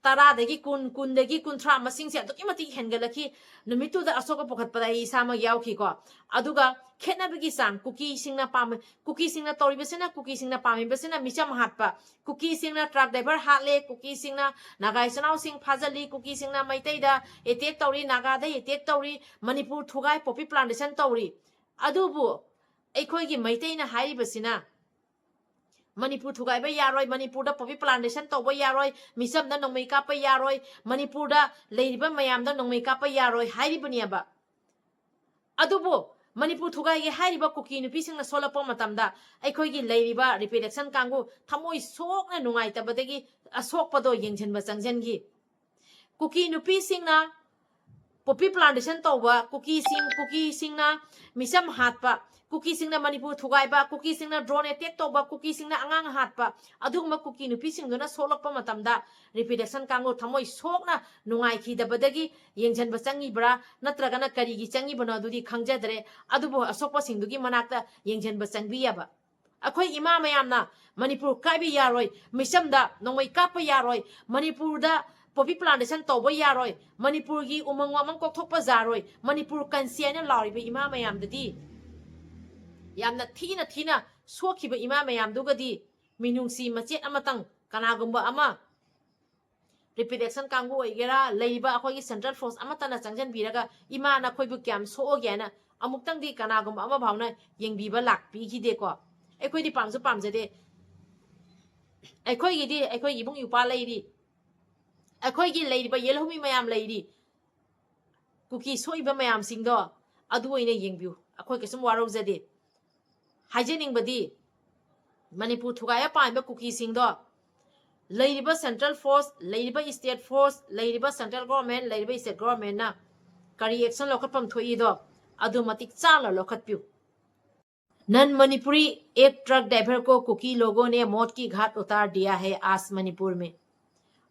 ꯇꯔꯥꯗꯒꯤ ꯀꯨꯟ, ꯀꯨꯟꯗꯒꯤ ꯀꯨꯟꯊ꯭ꯔꯥ ꯃꯁꯤꯡꯁꯦ ꯑꯗꯨꯛꯀꯤ ꯃꯇꯤꯛ ꯍꯦꯟꯒꯠꯂꯛꯈꯤ꯫ ꯅꯨꯃꯤꯠꯇꯨꯗ ꯑꯁꯣꯛꯄ ꯄꯨꯈꯠꯄꯗ ꯑꯩ ꯏꯁꯥꯃꯛ ꯌꯥꯎꯈꯤꯀꯣ꯫ ꯑꯗꯨꯒ ꯈꯦꯠꯅꯕꯒꯤ ꯆꯥꯡ, ꯀꯨꯀꯤꯁꯤꯡꯅ ꯄꯥꯝ-, ꯀꯨꯀꯤꯁꯤꯡꯅ ꯇꯧꯔꯤꯕꯁꯤꯅ, ꯀꯨꯀꯤꯁꯤꯡꯅ ꯄꯥꯝꯃꯤꯕꯁꯤꯅ ꯃꯤꯆꯝ ꯍꯥꯠꯄ, ꯀꯨꯀꯤꯁꯤꯡꯅ truck driver ꯍꯥꯠꯂꯦ, ꯀꯨꯀꯤꯁꯤꯡꯅ ꯅꯥꯒꯥ ꯏꯆꯤꯟ ꯏꯅꯥꯎꯁꯤꯡ ꯐꯥꯖꯤꯜꯂꯤ, ꯀꯨꯀꯤꯁꯤꯡꯅ ꯃꯩꯇꯩꯗ attack ꯇꯧꯔꯤ, ꯅꯥꯒꯥꯗ attack ꯇꯧꯔꯤ, ꯃꯅꯤꯄꯨꯔ ꯊꯨꯒꯥꯏ, poppy plantation ꯇꯧꯔꯤ꯫ ꯑꯗꯨꯕꯨ ꯑꯩꯈꯣꯏꯒꯤ ꯃꯩꯇꯩꯅ ꯍꯥꯏꯔꯤꯕꯁꯤꯅ ꯃꯅꯤꯄꯨꯔ ꯊꯨꯒꯥꯏꯕ ꯌꯥꯔꯣꯏ, ꯃꯅꯤꯄꯨꯔꯗ poppy plantation ꯇꯧꯕ ꯌꯥꯔꯣꯏ, ꯃꯤꯆꯝꯗ ꯅꯣꯡꯃꯩ ꯀꯥꯞꯄ ꯌꯥꯔꯣꯏ, ꯃꯅꯤꯄꯨꯔꯗ ꯂꯩꯔꯤꯕ ꯃꯌꯥꯝꯗ ꯅꯣꯡꯃꯩ ꯀꯥꯞꯄ ꯌꯥꯔꯣꯏ ꯍꯥꯏꯔꯤꯕꯅꯦꯕ꯫ ꯑꯗꯨꯕꯨ ꯃꯅꯤꯄꯨꯔ ꯊꯨꯒꯥꯏꯒꯦ ꯍꯥꯏꯔꯤꯕ ꯀꯨꯀꯤ ꯅꯨꯄꯤꯁꯤꯡꯅ ꯁꯣꯜꯂꯛꯄ ꯃꯇꯝꯗ ꯑꯩꯈꯣꯏꯒꯤ ꯂꯩꯔꯤꯕ repatriation ꯀꯥꯡꯕꯨ ꯊꯃꯣꯏ ꯁꯣꯛꯅ ꯅꯨꯡꯉꯥꯏꯇꯕꯗꯒꯤ ꯑꯁꯣꯛꯄꯗꯣ ꯌꯦꯡꯁꯤꯟꯕ ꯆꯪꯁꯤꯟꯈꯤ꯫ ꯀꯨꯀꯤ ꯅꯨꯄꯤꯁꯤꯡꯅ ꯄꯣꯄꯤ ꯄ꯭ꯂꯥꯟꯇꯦꯁꯟ ꯇꯧꯕ, ꯀꯨꯀꯤꯁꯤꯡ, ꯀꯨꯀꯤꯁꯤꯡꯅ ꯃꯤꯆꯝ ꯍꯥꯠꯄ, ꯀꯨꯀꯤꯁꯤꯡꯅ ꯃꯅꯤꯄꯨꯔ ꯊꯨꯒꯥꯏꯕ, ꯀꯨꯀꯤꯁꯤꯡꯅ ꯗ꯭ꯔꯣꯟ ꯑꯦꯇꯦꯛ ꯇꯧꯕ, ꯀꯨꯀꯤꯁꯤꯡꯅ ꯑꯉꯥꯡ ꯍꯥꯠꯄ, ꯑꯗꯨꯒꯨꯝꯕ ꯀꯨꯀꯤ ꯅꯨꯄꯤꯁꯤꯡꯗꯨꯅ ꯁꯣꯛꯂꯛꯄ ꯃꯇꯝꯗ ꯔꯤꯄꯤꯗꯦꯛꯁꯟ ꯀꯥꯡꯕꯨ ꯊꯃꯣꯏ ꯁꯣꯛꯅ ꯅꯨꯡꯉꯥꯏꯈꯤꯗꯕꯗꯒꯤ ꯌꯦꯡꯁꯤꯟꯕ ꯆꯪꯉꯤꯕ꯭ꯔꯥ, ꯅꯠꯇ꯭ꯔꯒꯅ ꯀꯔꯤꯒꯤ ꯆꯪꯉꯤꯕꯅꯣ, ꯑꯗꯨꯗꯤ ꯈꯪꯖꯗ꯭ꯔꯦ꯫ ꯑꯗꯨꯕꯨ ꯑꯁꯣꯛꯄꯁꯤꯡꯗꯨꯒꯤ ꯃꯅꯥꯛꯇ ꯌꯦꯡꯁꯤꯟꯕ ꯆꯪꯕꯤꯌꯕ꯫ ꯑꯩꯈꯣꯏ ꯏꯃꯥ ꯃꯌꯥꯝꯅ ꯃꯅꯤꯄꯨꯔ ꯀꯥꯏꯕ ꯌꯥꯔꯣꯏ, ꯃꯤꯆꯝꯗ ꯅꯣꯡꯃꯩ ꯀꯥꯞꯄ ꯌꯥꯔꯣꯏ, ꯃꯅꯤꯄꯨꯔꯗ ꯄꯣꯄꯤ ꯄ꯭ꯂꯥꯟꯇꯦꯁꯟ ꯇꯧꯕ ꯌꯥꯔꯣꯏ, ꯃꯅꯤꯄꯨꯔꯒꯤ ꯎꯃꯪ ꯋꯥꯃꯪ ꯀꯣꯛꯊꯣꯛꯄ ꯌꯥꯔꯣꯏ, ꯃꯅꯤꯄꯨꯔ ꯀꯟꯁꯤ ꯍꯥꯏꯅ ꯂꯥꯎꯔꯤꯕ ꯏꯃꯥ ꯃꯌꯥꯝꯗꯗꯤ, ꯌꯥꯝꯅ ꯊꯤꯅ ꯊꯤꯅ ꯁꯣꯛꯈꯤꯕ ꯏꯃꯥ ꯃꯌꯥꯝꯗꯨꯒꯗꯤ, ꯃꯤꯅꯨꯡꯁꯤ ꯃꯆꯦꯠ ꯑꯃꯇꯪ ꯀꯅꯥꯒꯨꯝꯕ ꯑꯃ, ꯔꯤꯄꯤꯗꯦꯛꯁꯟ ꯀꯥꯡꯕꯨ ꯑꯣꯏꯒꯦꯔꯥ, ꯂꯩꯔꯤꯕ ꯑꯩꯈꯣꯏꯒꯤ ꯁꯦꯟꯇ꯭ꯔꯦꯜ ꯐꯣꯔꯁ ꯑꯃꯠꯇꯅ ꯆꯪꯁꯤꯟꯕꯤꯔꯒ ꯏꯃꯥ ꯅꯈꯣꯏꯕꯨ ꯀꯌꯥꯝ ꯁꯣꯛꯑꯒꯦ ꯍꯥꯏꯅ ꯑꯃꯨꯛꯇꯪꯗꯤ ꯀꯅꯥꯒꯨꯝꯕ ꯑꯃ ꯐꯥꯎꯅ ꯌꯦꯡꯕꯤꯕ ꯂꯥꯛꯄꯤꯈꯤꯗꯦꯀꯣ꯫ ꯑꯩꯈꯣꯏꯗꯤ ꯄꯥꯝꯁꯨ ꯄꯥꯝꯖꯗꯦ꯫ ꯑꯩꯈꯣꯏꯒꯤꯗꯤ ꯑꯩꯈꯣꯏꯒꯤ ꯏꯕꯨꯡ ꯏꯄ꯭ꯋꯥ ꯂꯩꯔꯤ, ꯑꯩꯈꯣꯏꯒꯤ ꯂꯩꯔꯤꯕ ꯌꯦꯜꯍꯧꯃꯤ ꯃꯌꯥꯝ ꯂꯩꯔꯤ, ꯀꯨꯀꯤ ꯁꯣꯛꯏꯕ ꯃꯌꯥꯝꯁꯤꯡꯗꯣ ꯑꯗꯨ ꯑꯣꯏꯅ ꯌꯦꯡꯕꯤꯌꯨ꯫ ꯑꯩꯈꯣꯏ ꯀꯩꯁꯨꯝ ꯋꯥꯔꯧꯖꯗꯦ꯫ ꯍꯥꯏꯖꯅꯤꯡꯕꯗꯤ, ꯃꯅꯤꯄꯨꯔ ꯊꯨꯒꯥꯏꯕ ꯄꯥꯝꯃꯤꯕ ꯀꯨꯀꯤꯁꯤꯡꯗꯣ ꯂꯩꯔꯤꯕ ꯁꯦꯟꯇ꯭ꯔꯦꯜ ꯐꯣꯔꯁ, ꯂꯩꯔꯤꯕ ꯁ꯭ꯇꯦꯠ ꯐꯣꯔꯁ, ꯂꯩꯔꯤꯕ ꯁꯦꯟꯇ꯭ꯔꯦꯜ ꯒꯣꯔꯃꯦꯟ, ꯂꯩꯔꯤꯕ ꯁ꯭ꯇꯦꯠ ꯒꯣꯔꯃꯦꯟꯅ ꯀꯔꯤ ꯑꯦꯛꯁꯟ ꯂꯧꯈꯠꯐꯝ ꯊꯣꯛꯏꯗꯣ ꯑꯗꯨ ꯃꯇꯤꯛ ꯆꯥꯅ ꯂꯧꯈꯠꯄꯤꯌꯨ꯫ नन मणिपुरी एक ट्रक ड्राइवर को कुकी लोगों ने मौत की घाट उतार दिया है आज मणिपुर में।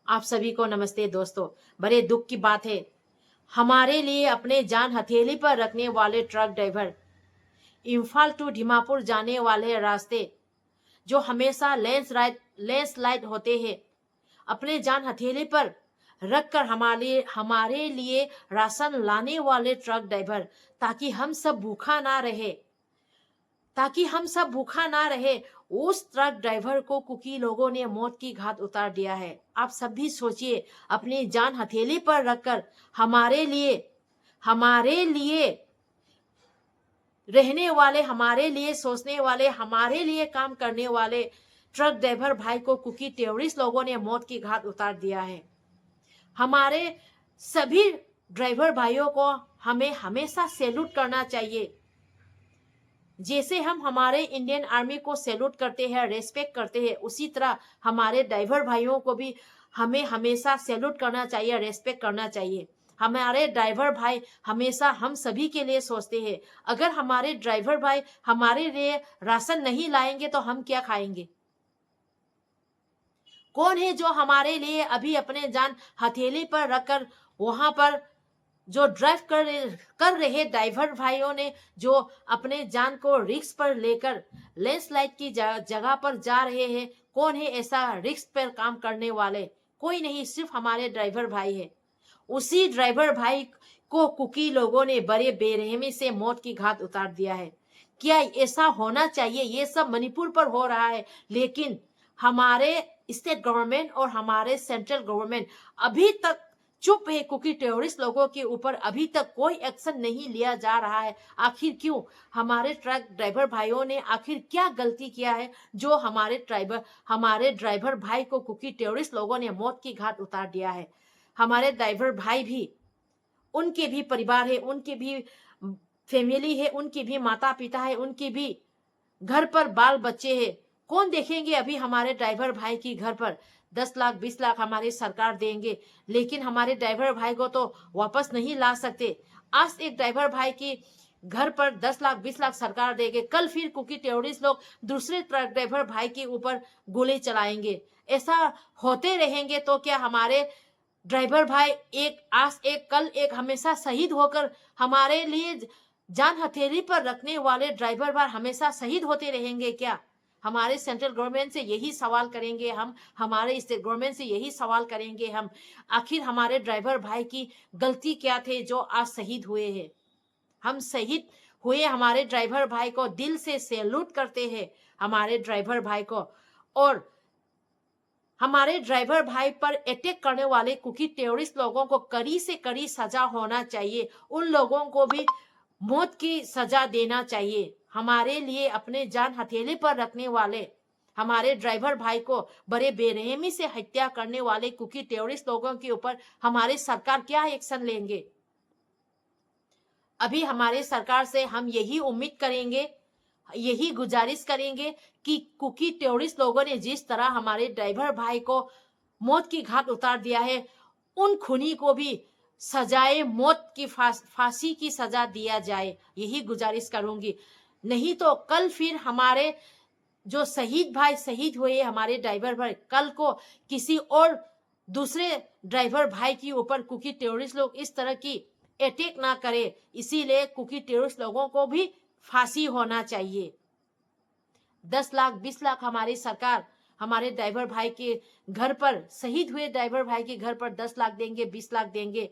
आप सभी को नमस्ते दोस्तों, बड़े दुख की बात है, हमारे लिए अपने जान हथेली पर रखने वाले truck driver, Imphal to Dimapur जाने वाले रास्ते जो हमेशा लैंडस्लाइड लैंडस्लाइड होते हैं, अपने जान हथेली पर रखकर हमारे हमारे लिए राशन लाने वाले ट्रक ड्राइवर, ताकि हम सब भूखा ना रहे, ताकि हम सब भूखा ना रहे, उस ट्रक ड्राइवर को कुकी लोगों ने मौत की घाट उतार दिया है। आप सब भी सोचिए, अपनी जान हथेली पर रखकर हमारे लिए, हमारे लिए रहने वाले, हमारे लिए सोचने वाले, हमारे लिए काम करने वाले ट्रक ड्राइवर भाई को कुकी टेररिस्ट लोगों ने मौत की घाट उतार दिया है। हमारे सभी ड्राइवर भाइयों को हमें हमेशा सैल्यूट करना चाहिए। जैसे हम हमारे इंडियन आर्मी को सैल्यूट करते हैं, रेस्पेक्ट करते हैं, उसी तरह हमारे ड्राइवर भाइयों को भी हमें हमेशा सैल्यूट करना चाहिए, रेस्पेक्ट करना चाहिए। हमारे ड्राइवर भाई हमेशा हम सभी के लिए सोचते हैं। अगर हमारे ड्राइवर भाई हमारे लिए राशन नहीं लाएंगे तो हम क्या खाएंगे? कौन है जो हमारे लिए अभी अपने जान हथेली पर रखकर वहां पर जो ड्राइव कर रहे, कर रहे ड्राइवर भाइयों ने जो अपने जान को रिस्क पर लेकर लैंडस्लाइड की जा- जगह पर जा रहे हैं, कौन है ऐसा रिस्क पर काम करने वाले? कोई नहीं, सिर्फ हमारे ड्राइवर भाई है। उसी ड्राइवर भाई को कुकी लोगों ने बड़े बेरहमी से मौत की घाट उतार दिया है। क्या ऐसा होना चाहिए? ये सब मणिपुर पर हो रहा है, लेकिन हमारे स्टेट गवर्नमेंट और हमारे सेंट्रल गवर्नमेंट अभी तक चुप है। कुकी टेररिस्ट लोगों के ऊपर अभी तक कोई एक्शन नहीं लिया जा रहा है। आखिर क्यों? हमारे ट्रक ड्राइवर भाइयों ने आखिर क्या गलती किया है जो हमारे ट्राइबर हमारे ड्राइवर भाई को कुकी टेररिस्ट लोगों ने मौत की घाट उतार दिया है? हमारे ड्राइवर भाई भी, उनके भी परिवार है, उनके भी फैमिली है, उनके भी माता पिता है, उनके भी घर पर बाल बच्चे हैं। कौन देखेंगे अभी हमारे ड्राइवर भाई की घर पर? दस लाख, बीस लाख हमारी सरकार देंगे, लेकिन हमारे ड्राइवर भाई को तो वापस नहीं ला सकते। आज एक ड्राइवर भाई की घर पर दस लाख, बीस लाख सरकार देंगे, कल फिर कुकी टेररिस्ट लोग दूसरे ट्रक ड्राइवर भाई के ऊपर गोली चलाएंगे। ऐसा होते रहेंगे तो क्या हमारे ड्राइवर भाई एक, आज एक, कल एक, हमेशा शहीद होकर हमारे लिए ज- जान हथेली पर रखने वाले ड्राइवर भाई हमेशा शहीद होते रहेंगे क्या? हमारे सेंट्रल गवर्नमेंट से यही सवाल करेंगे हम, हमारे स्टेट गवर्नमेंट से यही सवाल करेंगे हम। आखिर हमारे ड्राइवर भाई की गलती क्या थे जो आज शहीद हुए हैं? हम शहीद हुए हमारे ड्राइवर भाई को दिल से सैल्यूट करते हैं, हमारे ड्राइवर भाई को। और हमारे ड्राइवर भाई पर अटैक करने वाले कुकी टेररिस्ट लोगों को कड़ी से कड़ी सजा होना चाहिए। उन लोगों को भी मौत की सजा देना चाहिए। हमारे लिए अपने जान हथेली पर रखने वाले हमारे ड्राइवर भाई को बड़े बेरहमी से हत्या करने वाले कुकी टेररिस्ट लोगों के ऊपर हमारे सरकार क्या एक्शन लेंगे? अभी हमारे सरकार से हम यही उम्मीद करेंगे, यही गुजारिश करेंगे कि कुकी टेररिस्ट लोगों ने जिस तरह हमारे ड्राइवर भाई को मौत की घाट उतार दिया है, उन खूनी को भी सजाए मौत की फांसी की सजा दिया जाए, यही गुजारिश करूंगी। नहीं तो कल फिर हमारे जो शहीद भाई शहीद हुए हमारे ड्राइवर भाई, कल को किसी और दूसरे ड्राइवर भाई के ऊपर कुकी टेररिस्ट लोग इस तरह की अटैक ना करे, इसीलिए कुकी टेररिस्ट लोगों को भी फांसी होना चाहिए। दस लाख, बीस लाख हमारी सरकार हमारे ड्राइवर भाई के घर पर, शहीद हुए ड्राइवर भाई के घर पर दस लाख देंगे, बीस लाख देंगे,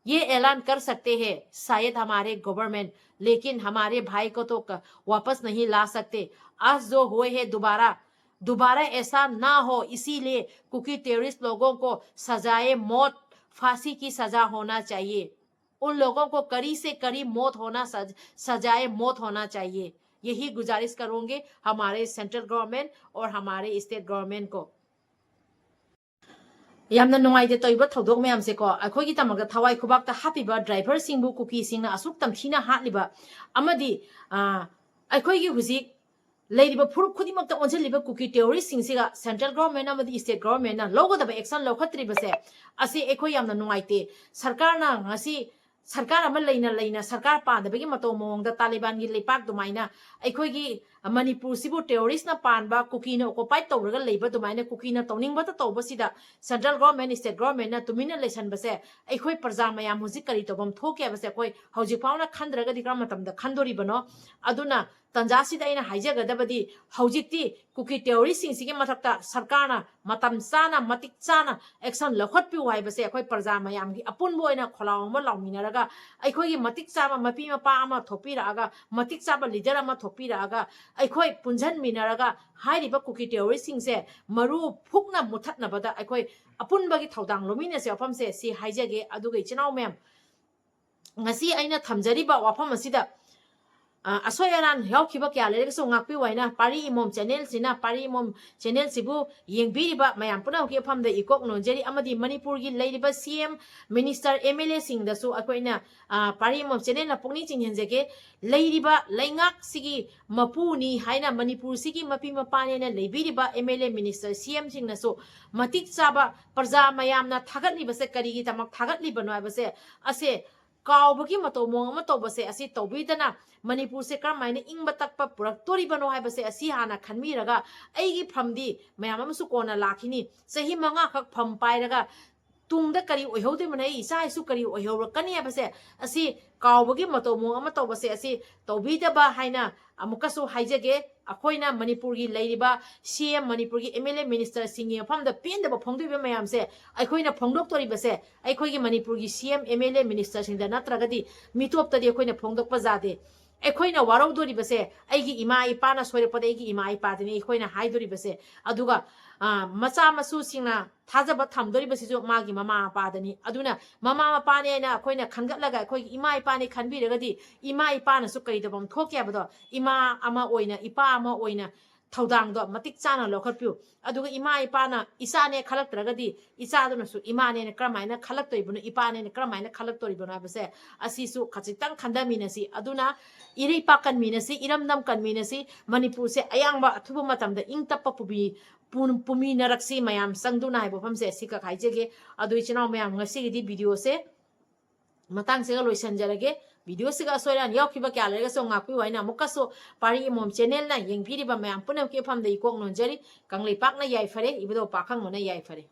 ये ऐलान कर सकते हैं शायद हमारे गवर्नमेंट, लेकिन हमारे भाई को तो वापस नहीं ला सकते। आज जो हुए हैं दोबारा, दोबारा ऐसा ना हो, इसीलिए कुकी टेररिस्ट लोगों को सजाए मौत, फांसी की सजा होना चाहिए। उन लोगों को कड़ी से कड़ी मौत होना सज, सजाए मौत होना चाहिए। यही गुजारिश करूंगे हमारे सेंट्रल गवर्नमेंट और हमारे स्टेट गवर्नमेंट को। ꯌꯥꯝꯅ ꯅꯨꯡꯉꯥꯏꯇꯦ ꯇꯧꯔꯤꯕ ꯊꯧꯗꯣꯛ ꯃꯌꯥꯝꯁꯦꯀꯣ꯫ ꯑꯩꯈꯣꯏꯒꯤꯗꯃꯛꯇ ꯊꯋꯥꯏ ꯈꯨꯕꯥꯛꯇ ꯍꯥꯞꯄꯤꯕ ꯗ꯭ꯔꯥꯏꯚꯔꯁꯤꯡꯕꯨ ꯀꯨꯀꯤꯁꯤꯡꯅ ꯑꯁꯨꯛ ꯇꯝꯊꯤꯅ ꯍꯥꯠꯂꯤꯕ ꯑꯃꯗꯤ, ꯑ, ꯑꯩꯈꯣꯏꯒꯤ ꯍꯧꯖꯤꯛ ꯂꯩꯔꯤꯕ ꯐꯨꯔꯨꯞ ꯈꯨꯗꯤꯡꯃꯛꯇ ꯑꯣꯟꯁꯤꯜꯂꯤꯕ ꯀꯨꯀꯤ ꯇꯦꯔꯣꯔꯤꯁꯁꯤꯡꯁꯤꯒ ꯁꯦꯟꯇ꯭ꯔꯦꯜ ꯒꯣꯔꯃꯦꯟ ꯑꯃꯗꯤ ꯁ꯭ꯇꯦꯠ ꯒꯣꯔꯃꯦꯟꯅ ꯂꯧꯒꯗꯕ ꯑꯦꯛꯁꯟ ꯂꯧꯈꯠꯇ꯭ꯔꯤꯕꯁꯦ, ꯑꯁꯤ ꯑꯩꯈꯣꯏ ꯌꯥꯝꯅ ꯅꯨꯡꯉꯥꯏꯇꯦ꯫ ꯁꯔꯀꯥꯔꯅ ꯉꯁꯤ, ꯁꯔꯀꯥꯔ ꯑꯃ ꯂꯩꯅ ꯂꯩꯅ ꯁꯔꯀꯥꯔ ꯄꯥꯟꯗꯕꯒꯤ ꯃꯇꯧ ꯃꯑꯣꯡꯗ ꯇꯥꯂꯤꯕꯥꯟꯒꯤ ꯂꯩꯄꯥꯛ ꯑꯗꯨꯃꯥꯏꯅ ꯑꯩꯈꯣꯏꯒꯤ ꯃꯅꯤꯄꯨꯔꯁꯤꯕꯨ ꯇꯦꯔꯣꯔꯤꯁꯅ ꯄꯥꯟꯕ, ꯀꯨꯀꯤꯅ ꯑꯣꯀꯨꯄꯥꯏꯠ ꯇꯧꯔꯒ ꯂꯩꯕ ꯑꯗꯨꯃꯥꯏꯅ ꯀꯨꯀꯤꯅ ꯇꯧꯅꯤꯡꯕꯇ ꯇꯧꯕꯁꯤꯗ ꯁꯦꯟꯇ꯭ꯔꯦꯜ ꯒꯣꯔꯃꯦꯟ, ꯁ꯭ꯇꯦꯠ ꯒꯣꯔꯃꯦꯟꯅ ꯇꯨꯃꯤꯟꯅ ꯂꯩꯁꯟꯕꯁꯦ ꯑꯩꯈꯣꯏ ꯄ꯭ꯔꯖꯥ ꯃꯌꯥꯝ ꯍꯧꯖꯤꯛ ꯀꯔꯤ ꯇꯧꯐꯝ ꯊꯣꯛꯀꯦ ꯍꯥꯏꯕꯁꯦ ꯑꯩꯈꯣꯏ ꯍꯧꯖꯤꯛ ꯐꯥꯎꯅ ꯈꯟꯗ꯭ꯔꯒꯗꯤ ꯀꯔꯝꯕ ꯃꯇꯝꯗ ꯈꯟꯗꯣꯔꯤꯕꯅꯣ? ꯑꯗꯨꯅ ꯇꯟꯖꯥꯁꯤꯗ ꯑꯩꯅ ꯍꯥꯏꯖꯒꯗꯕꯗꯤ, ꯍꯧꯖꯤꯛꯇꯤ ꯀꯨꯀꯤ ꯇꯦꯔꯣꯔꯤꯁꯁꯤꯡꯁꯤꯒꯤ ꯃꯊꯛꯇ ꯁꯔꯀꯥꯔꯅ ꯃꯇꯝ ꯆꯥꯅ, ꯃꯇꯤꯛ ꯆꯥꯅ ꯑꯦꯛꯁꯟ ꯂꯧꯈꯠꯄꯤꯌꯨ ꯍꯥꯏꯕꯁꯦ ꯑꯩꯈꯣꯏ ꯄ꯭ꯔꯖꯥ ꯃꯌꯥꯝꯒꯤ ꯑꯄꯨꯟꯕ ꯑꯣꯏꯅ ꯈꯣꯜꯂꯥꯎ ꯑꯃ ꯂꯥꯎꯃꯤꯟꯅꯔꯒ, ꯑꯩꯈꯣꯏꯒꯤ ꯃꯇꯤꯛ ꯆꯥꯕ ꯃꯄꯤ ꯃꯄꯥ ꯑꯃ ꯊꯣꯛꯄꯤꯔꯛꯑꯒ, ꯃꯇꯤꯛ ꯆꯥꯕ ꯂꯤꯗꯔ ꯑꯃ ꯊꯣꯛꯄꯤꯔꯛꯑꯒ, ꯑꯩꯈꯣꯏ ꯄꯨꯟꯁꯤꯟꯃꯤꯟꯅꯔꯒ ꯍꯥꯏꯔꯤꯕ ꯀꯨꯀꯤ ꯇꯦꯔꯣꯔꯤꯁꯁꯤꯡꯁꯦ ꯃꯔꯨ ꯐꯨꯛꯅ ꯃꯨꯊꯠꯅꯕꯗ ꯑꯩꯈꯣꯏ ꯑꯄꯨꯟꯕꯒꯤ ꯊꯧꯗꯥꯡ ꯂꯧꯃꯤꯟꯅꯁꯦ꯫ ꯋꯥꯐꯝꯁꯦ ꯁꯤ ꯍꯥꯏꯖꯒꯦ꯫ ꯑꯗꯨꯒ ꯏꯆꯤꯟ ꯏꯅꯥꯎ ꯃꯌꯥꯝ, ꯉꯁꯤ ꯑꯩꯅ ꯊꯝꯖꯔꯤꯕ ꯋꯥꯐꯝ ꯑꯁꯤꯗ ꯑ, ꯑꯁꯣꯏ ꯑꯔꯥꯟ ꯌꯥꯎꯈꯤꯕ ꯀꯌꯥ ꯂꯩꯔꯒꯁꯨ ꯉꯥꯛꯄꯤꯌꯨ ꯍꯥꯏꯅ ꯄꯥꯔꯤ ꯏꯃꯣꯝ ꯆꯦꯅꯦꯜꯁꯤꯅ, ꯄꯥꯔꯤ ꯏꯃꯣꯝ ꯆꯦꯅꯦꯜꯁꯤꯕꯨ ꯌꯦꯡꯕꯤꯔꯤꯕ ꯃꯌꯥꯝ ꯄꯨꯝꯅꯃꯛꯀꯤ ꯃꯐꯝꯗ ꯏꯀꯣꯛ ꯅꯣꯟꯖꯔꯤ꯫ ꯑꯃꯗꯤ ꯃꯅꯤꯄꯨꯔꯒꯤ ꯂꯩꯔꯤꯕ ꯁꯤ ꯑꯦꯝ, ꯃꯤꯅꯤꯁꯇꯔ, ꯑꯦꯝ ꯑꯦꯜ ꯑꯦꯁꯤꯡꯗꯁꯨ ꯑꯩꯈꯣꯏꯅ, ꯑ, ꯄꯥꯔꯤ ꯏꯃꯣꯝ ꯆꯦꯅꯦꯜꯅ ꯄꯨꯛꯅꯤꯡ ꯆꯤꯡꯁꯤꯟꯖꯒꯦ꯫ ꯂꯩꯔꯤꯕ ꯂꯩꯉꯥꯛꯁꯤꯒꯤ ꯃꯄꯨꯅꯤ ꯍꯥꯏꯅ, ꯃꯅꯤꯄꯨꯔꯁꯤꯒꯤ ꯃꯄꯤ ꯃꯄꯥꯅꯦꯅ ꯂꯩꯕꯤꯔꯤꯕ ꯑꯦꯝ ꯑꯦꯜ ꯑꯦ, ꯃꯤꯅꯤꯁꯇꯔ, ꯁꯤ ꯑꯦꯝꯁꯤꯡꯅꯁꯨ ꯃꯇꯤꯛ ꯆꯥꯕ ꯄ꯭ꯔꯖꯥ ꯃꯌꯥꯝꯅ ꯊꯥꯒꯠꯂꯤꯕꯁꯦ ꯀꯔꯤꯒꯤꯗꯃꯛ ꯊꯥꯒꯠꯂꯤꯕꯅꯣ ꯍꯥꯏꯕꯁꯦ, ꯑꯁꯦ ꯀꯥꯎꯕꯒꯤ ꯃꯇꯧ ꯃꯑꯣꯡ ꯑꯃ ꯇꯧꯕꯁꯦ ꯑꯁꯤ ꯇꯧꯕꯤꯗꯅ, ꯃꯅꯤꯄꯨꯔꯁꯦ ꯀꯔꯝꯍꯥꯏꯅ ꯏꯪꯕ ꯇꯞꯄ ꯄꯨꯔꯛꯇꯣꯔꯤꯕꯅꯣ ꯍꯥꯏꯕꯁꯦ ꯑꯁꯤ ꯍꯥꯟꯅ ꯈꯟꯕꯤꯔꯒ, ꯑꯩꯒꯤ ꯐꯝꯗꯤ ꯃꯌꯥꯝ ꯑꯃꯁꯨ ꯀꯣꯟꯅ ꯂꯥꯛꯈꯤꯅꯤ, ꯆꯍꯤ ꯃꯉꯥꯈꯛ ꯐꯝ ꯄꯥꯏꯔꯒ ꯇꯨꯡꯗ ꯀꯔꯤ ꯑꯣꯏꯍꯧꯗꯣꯏꯕꯅꯣ, ꯑꯩ ꯏꯆꯥ ꯏꯁꯨ ꯀꯔꯤ ꯑꯣꯏꯍꯧꯔꯛꯀꯅꯤ ꯍꯥꯏꯕꯁꯦ ꯑꯁꯤ ꯀꯥꯎꯕꯒꯤ ꯃꯇꯧ ꯃꯑꯣꯡ ꯑꯃ ꯇꯧꯕꯁꯦ ꯑꯁꯤ ꯇꯧꯕꯤꯗꯕ ꯍꯥꯏꯅ ꯑꯃꯨꯛꯀꯁꯨ ꯍꯥꯏꯖꯒꯦ꯫ ꯑꯩꯈꯣꯏꯅ ꯃꯅꯤꯄꯨꯔꯒꯤ ꯂꯩꯔꯤꯕ ꯁꯤ ꯑꯦꯝ, ꯃꯅꯤꯄꯨꯔꯒꯤ ꯑꯦꯝ ꯑꯦꯜ ꯑꯦ, ꯃꯤꯅꯤꯁꯇꯔꯁꯤꯡꯒꯤ ꯃꯐꯝꯗ ꯄꯦꯟꯗꯕ ꯐꯣꯡꯗꯣꯛꯏꯕ ꯃꯌꯥꯝꯁꯦ ꯑꯩꯈꯣꯏꯅ ꯐꯣꯡꯗꯣꯛꯇꯣꯔꯤꯕꯁꯦ ꯑꯩꯈꯣꯏꯒꯤ ꯃꯅꯤꯄꯨꯔꯒꯤ ꯁꯤ ꯑꯦꯝ, ꯑꯦꯝ ꯑꯦꯜ ꯑꯦ, ꯃꯤꯅꯤꯁꯇꯔꯁꯤꯡꯗ ꯅꯠꯇ꯭ꯔꯒꯗꯤ ꯃꯤꯇꯣꯞꯇꯗꯤ ꯑꯩꯈꯣꯏꯅ ꯐꯣꯡꯗꯣꯛꯄ ꯌꯥꯗꯦ꯫ ꯑꯩꯈꯣꯏꯅ ꯋꯥꯔꯧꯗꯣꯔꯤꯕꯁꯦ ꯑꯩꯒꯤ ꯏꯃꯥ ꯏꯄꯥꯅ ꯁꯣꯏꯔꯛꯄꯗ ꯑꯩꯒꯤ ꯏꯃꯥ ꯏꯄꯥꯗꯅꯤ ꯑꯩꯈꯣꯏꯅ ꯍꯥꯏꯗꯣꯔꯤꯕꯁꯦ꯫ ꯑꯗꯨꯒ, ꯑ, ꯃꯆꯥ ꯃꯁꯨꯁꯤꯡꯅ ꯊꯥꯖꯕ ꯊꯝꯗꯣꯔꯤꯕꯁꯤꯁꯨ ꯃꯥꯒꯤ ꯃꯃꯥ ꯃꯄꯥꯗꯅꯤ꯫ ꯑꯗꯨꯅ ꯃꯃꯥ ꯃꯄꯥꯅꯦ ꯍꯥꯏꯅ ꯑꯩꯈꯣꯏꯅ ꯈꯟꯒꯠꯂꯒ ꯑꯩꯈꯣꯏꯒꯤ ꯏꯃꯥ ꯏꯄꯥꯅꯤ ꯈꯟꯕꯤꯔꯒꯗꯤ ꯏꯃꯥ ꯏꯄꯥꯅꯁꯨ ꯀꯔꯤ ꯇꯧꯐꯝ ꯊꯣꯛꯀꯦ ꯍꯥꯏꯕꯗꯣ, ꯏꯃꯥ ꯑꯃ ꯑꯣꯏꯅ, ꯏꯄꯥ ꯑꯃ ꯑꯣꯏꯅ ꯊꯧꯗꯥꯡꯗꯣ ꯃꯇꯤꯛ ꯆꯥꯅ ꯂꯧꯈꯠꯄꯤꯌꯨ꯫ ꯑꯗꯨꯒ ꯏꯃꯥ ꯏꯄꯥꯅ ꯏꯆꯥꯅꯦ ꯈꯜꯂꯛꯇ꯭ꯔꯒꯗꯤ ꯏꯆꯥꯗꯨꯅꯁꯨ ꯏꯃꯥꯅꯦꯅ ꯀꯔꯝꯍꯥꯏꯅ ꯈꯜꯂꯛꯇꯣꯏꯕꯅꯣ, ꯏꯄꯥꯅꯦꯅ ꯀꯔꯝꯍꯥꯏꯅ ꯈꯜꯂꯛꯇꯣꯔꯤꯕꯅꯣ ꯍꯥꯏꯕꯁꯦ ꯑꯁꯤꯁꯨ ꯈꯖꯤꯛꯇꯪ ꯈꯟꯊꯃꯤꯟꯅꯁꯤ꯫ ꯑꯗꯨꯅ ꯏꯔꯩꯄꯥꯛ ꯀꯟꯃꯤꯟꯅꯁꯤ, ꯏꯔꯝꯗꯝ ꯀꯟꯃꯤꯟꯅꯁꯤ, ꯃꯅꯤꯄꯨꯔꯁꯦ ꯑꯌꯥꯡꯕ ꯑꯊꯨꯕ ꯃꯇꯝꯗ ꯏꯪ ꯇꯞꯄ ꯄꯨꯕꯤ-, ꯄꯨ-, ꯄꯨꯃꯤꯟꯅꯔꯛꯁꯤ ꯃꯌꯥꯝ ꯆꯪꯗꯨꯅ ꯍꯥꯏꯕ ꯋꯥꯐꯝꯁꯦ ꯑꯁꯤꯈꯛ ꯍꯥꯏꯖꯒꯦ꯫ ꯑꯗꯨ ꯏꯆꯤꯟ ꯏꯅꯥꯎ ꯃꯌꯥꯝ, ꯉꯁꯤꯒꯤꯗꯤ ꯚꯤꯗꯤꯑꯣꯁꯦ ꯃꯇꯥꯡꯁꯤꯒ ꯂꯣꯏꯁꯤꯟꯖꯔꯒꯦ꯫ ꯚꯤꯗꯤꯑꯣꯁꯤꯒ ꯑꯁꯣꯏ ꯑꯔꯥꯟ ꯌꯥꯎꯈꯤꯕ ꯀꯌꯥ ꯂꯩꯔꯒꯁꯨ ꯉꯥꯛꯄꯤꯌꯨ ꯍꯥꯏꯅ ꯑꯃꯨꯛꯀꯁꯨ ꯄꯥꯔꯤ ꯏꯃꯣꯝ ꯆꯦꯅꯦꯜꯅ ꯌꯦꯡꯕꯤꯔꯤꯕ ꯃꯌꯥꯝ ꯄꯨꯝꯅꯃꯛꯀꯤ ꯃꯐꯝꯗ ꯏꯀꯣꯛ ꯅꯣꯟꯖꯔꯤ꯫ ꯀꯪꯂꯩꯄꯥꯛꯅ ꯌꯥꯏꯐꯔꯦ, ꯏꯕꯨꯙꯧ ꯄꯥꯈꯪꯕꯅ ꯌꯥꯏꯐꯔꯦ꯫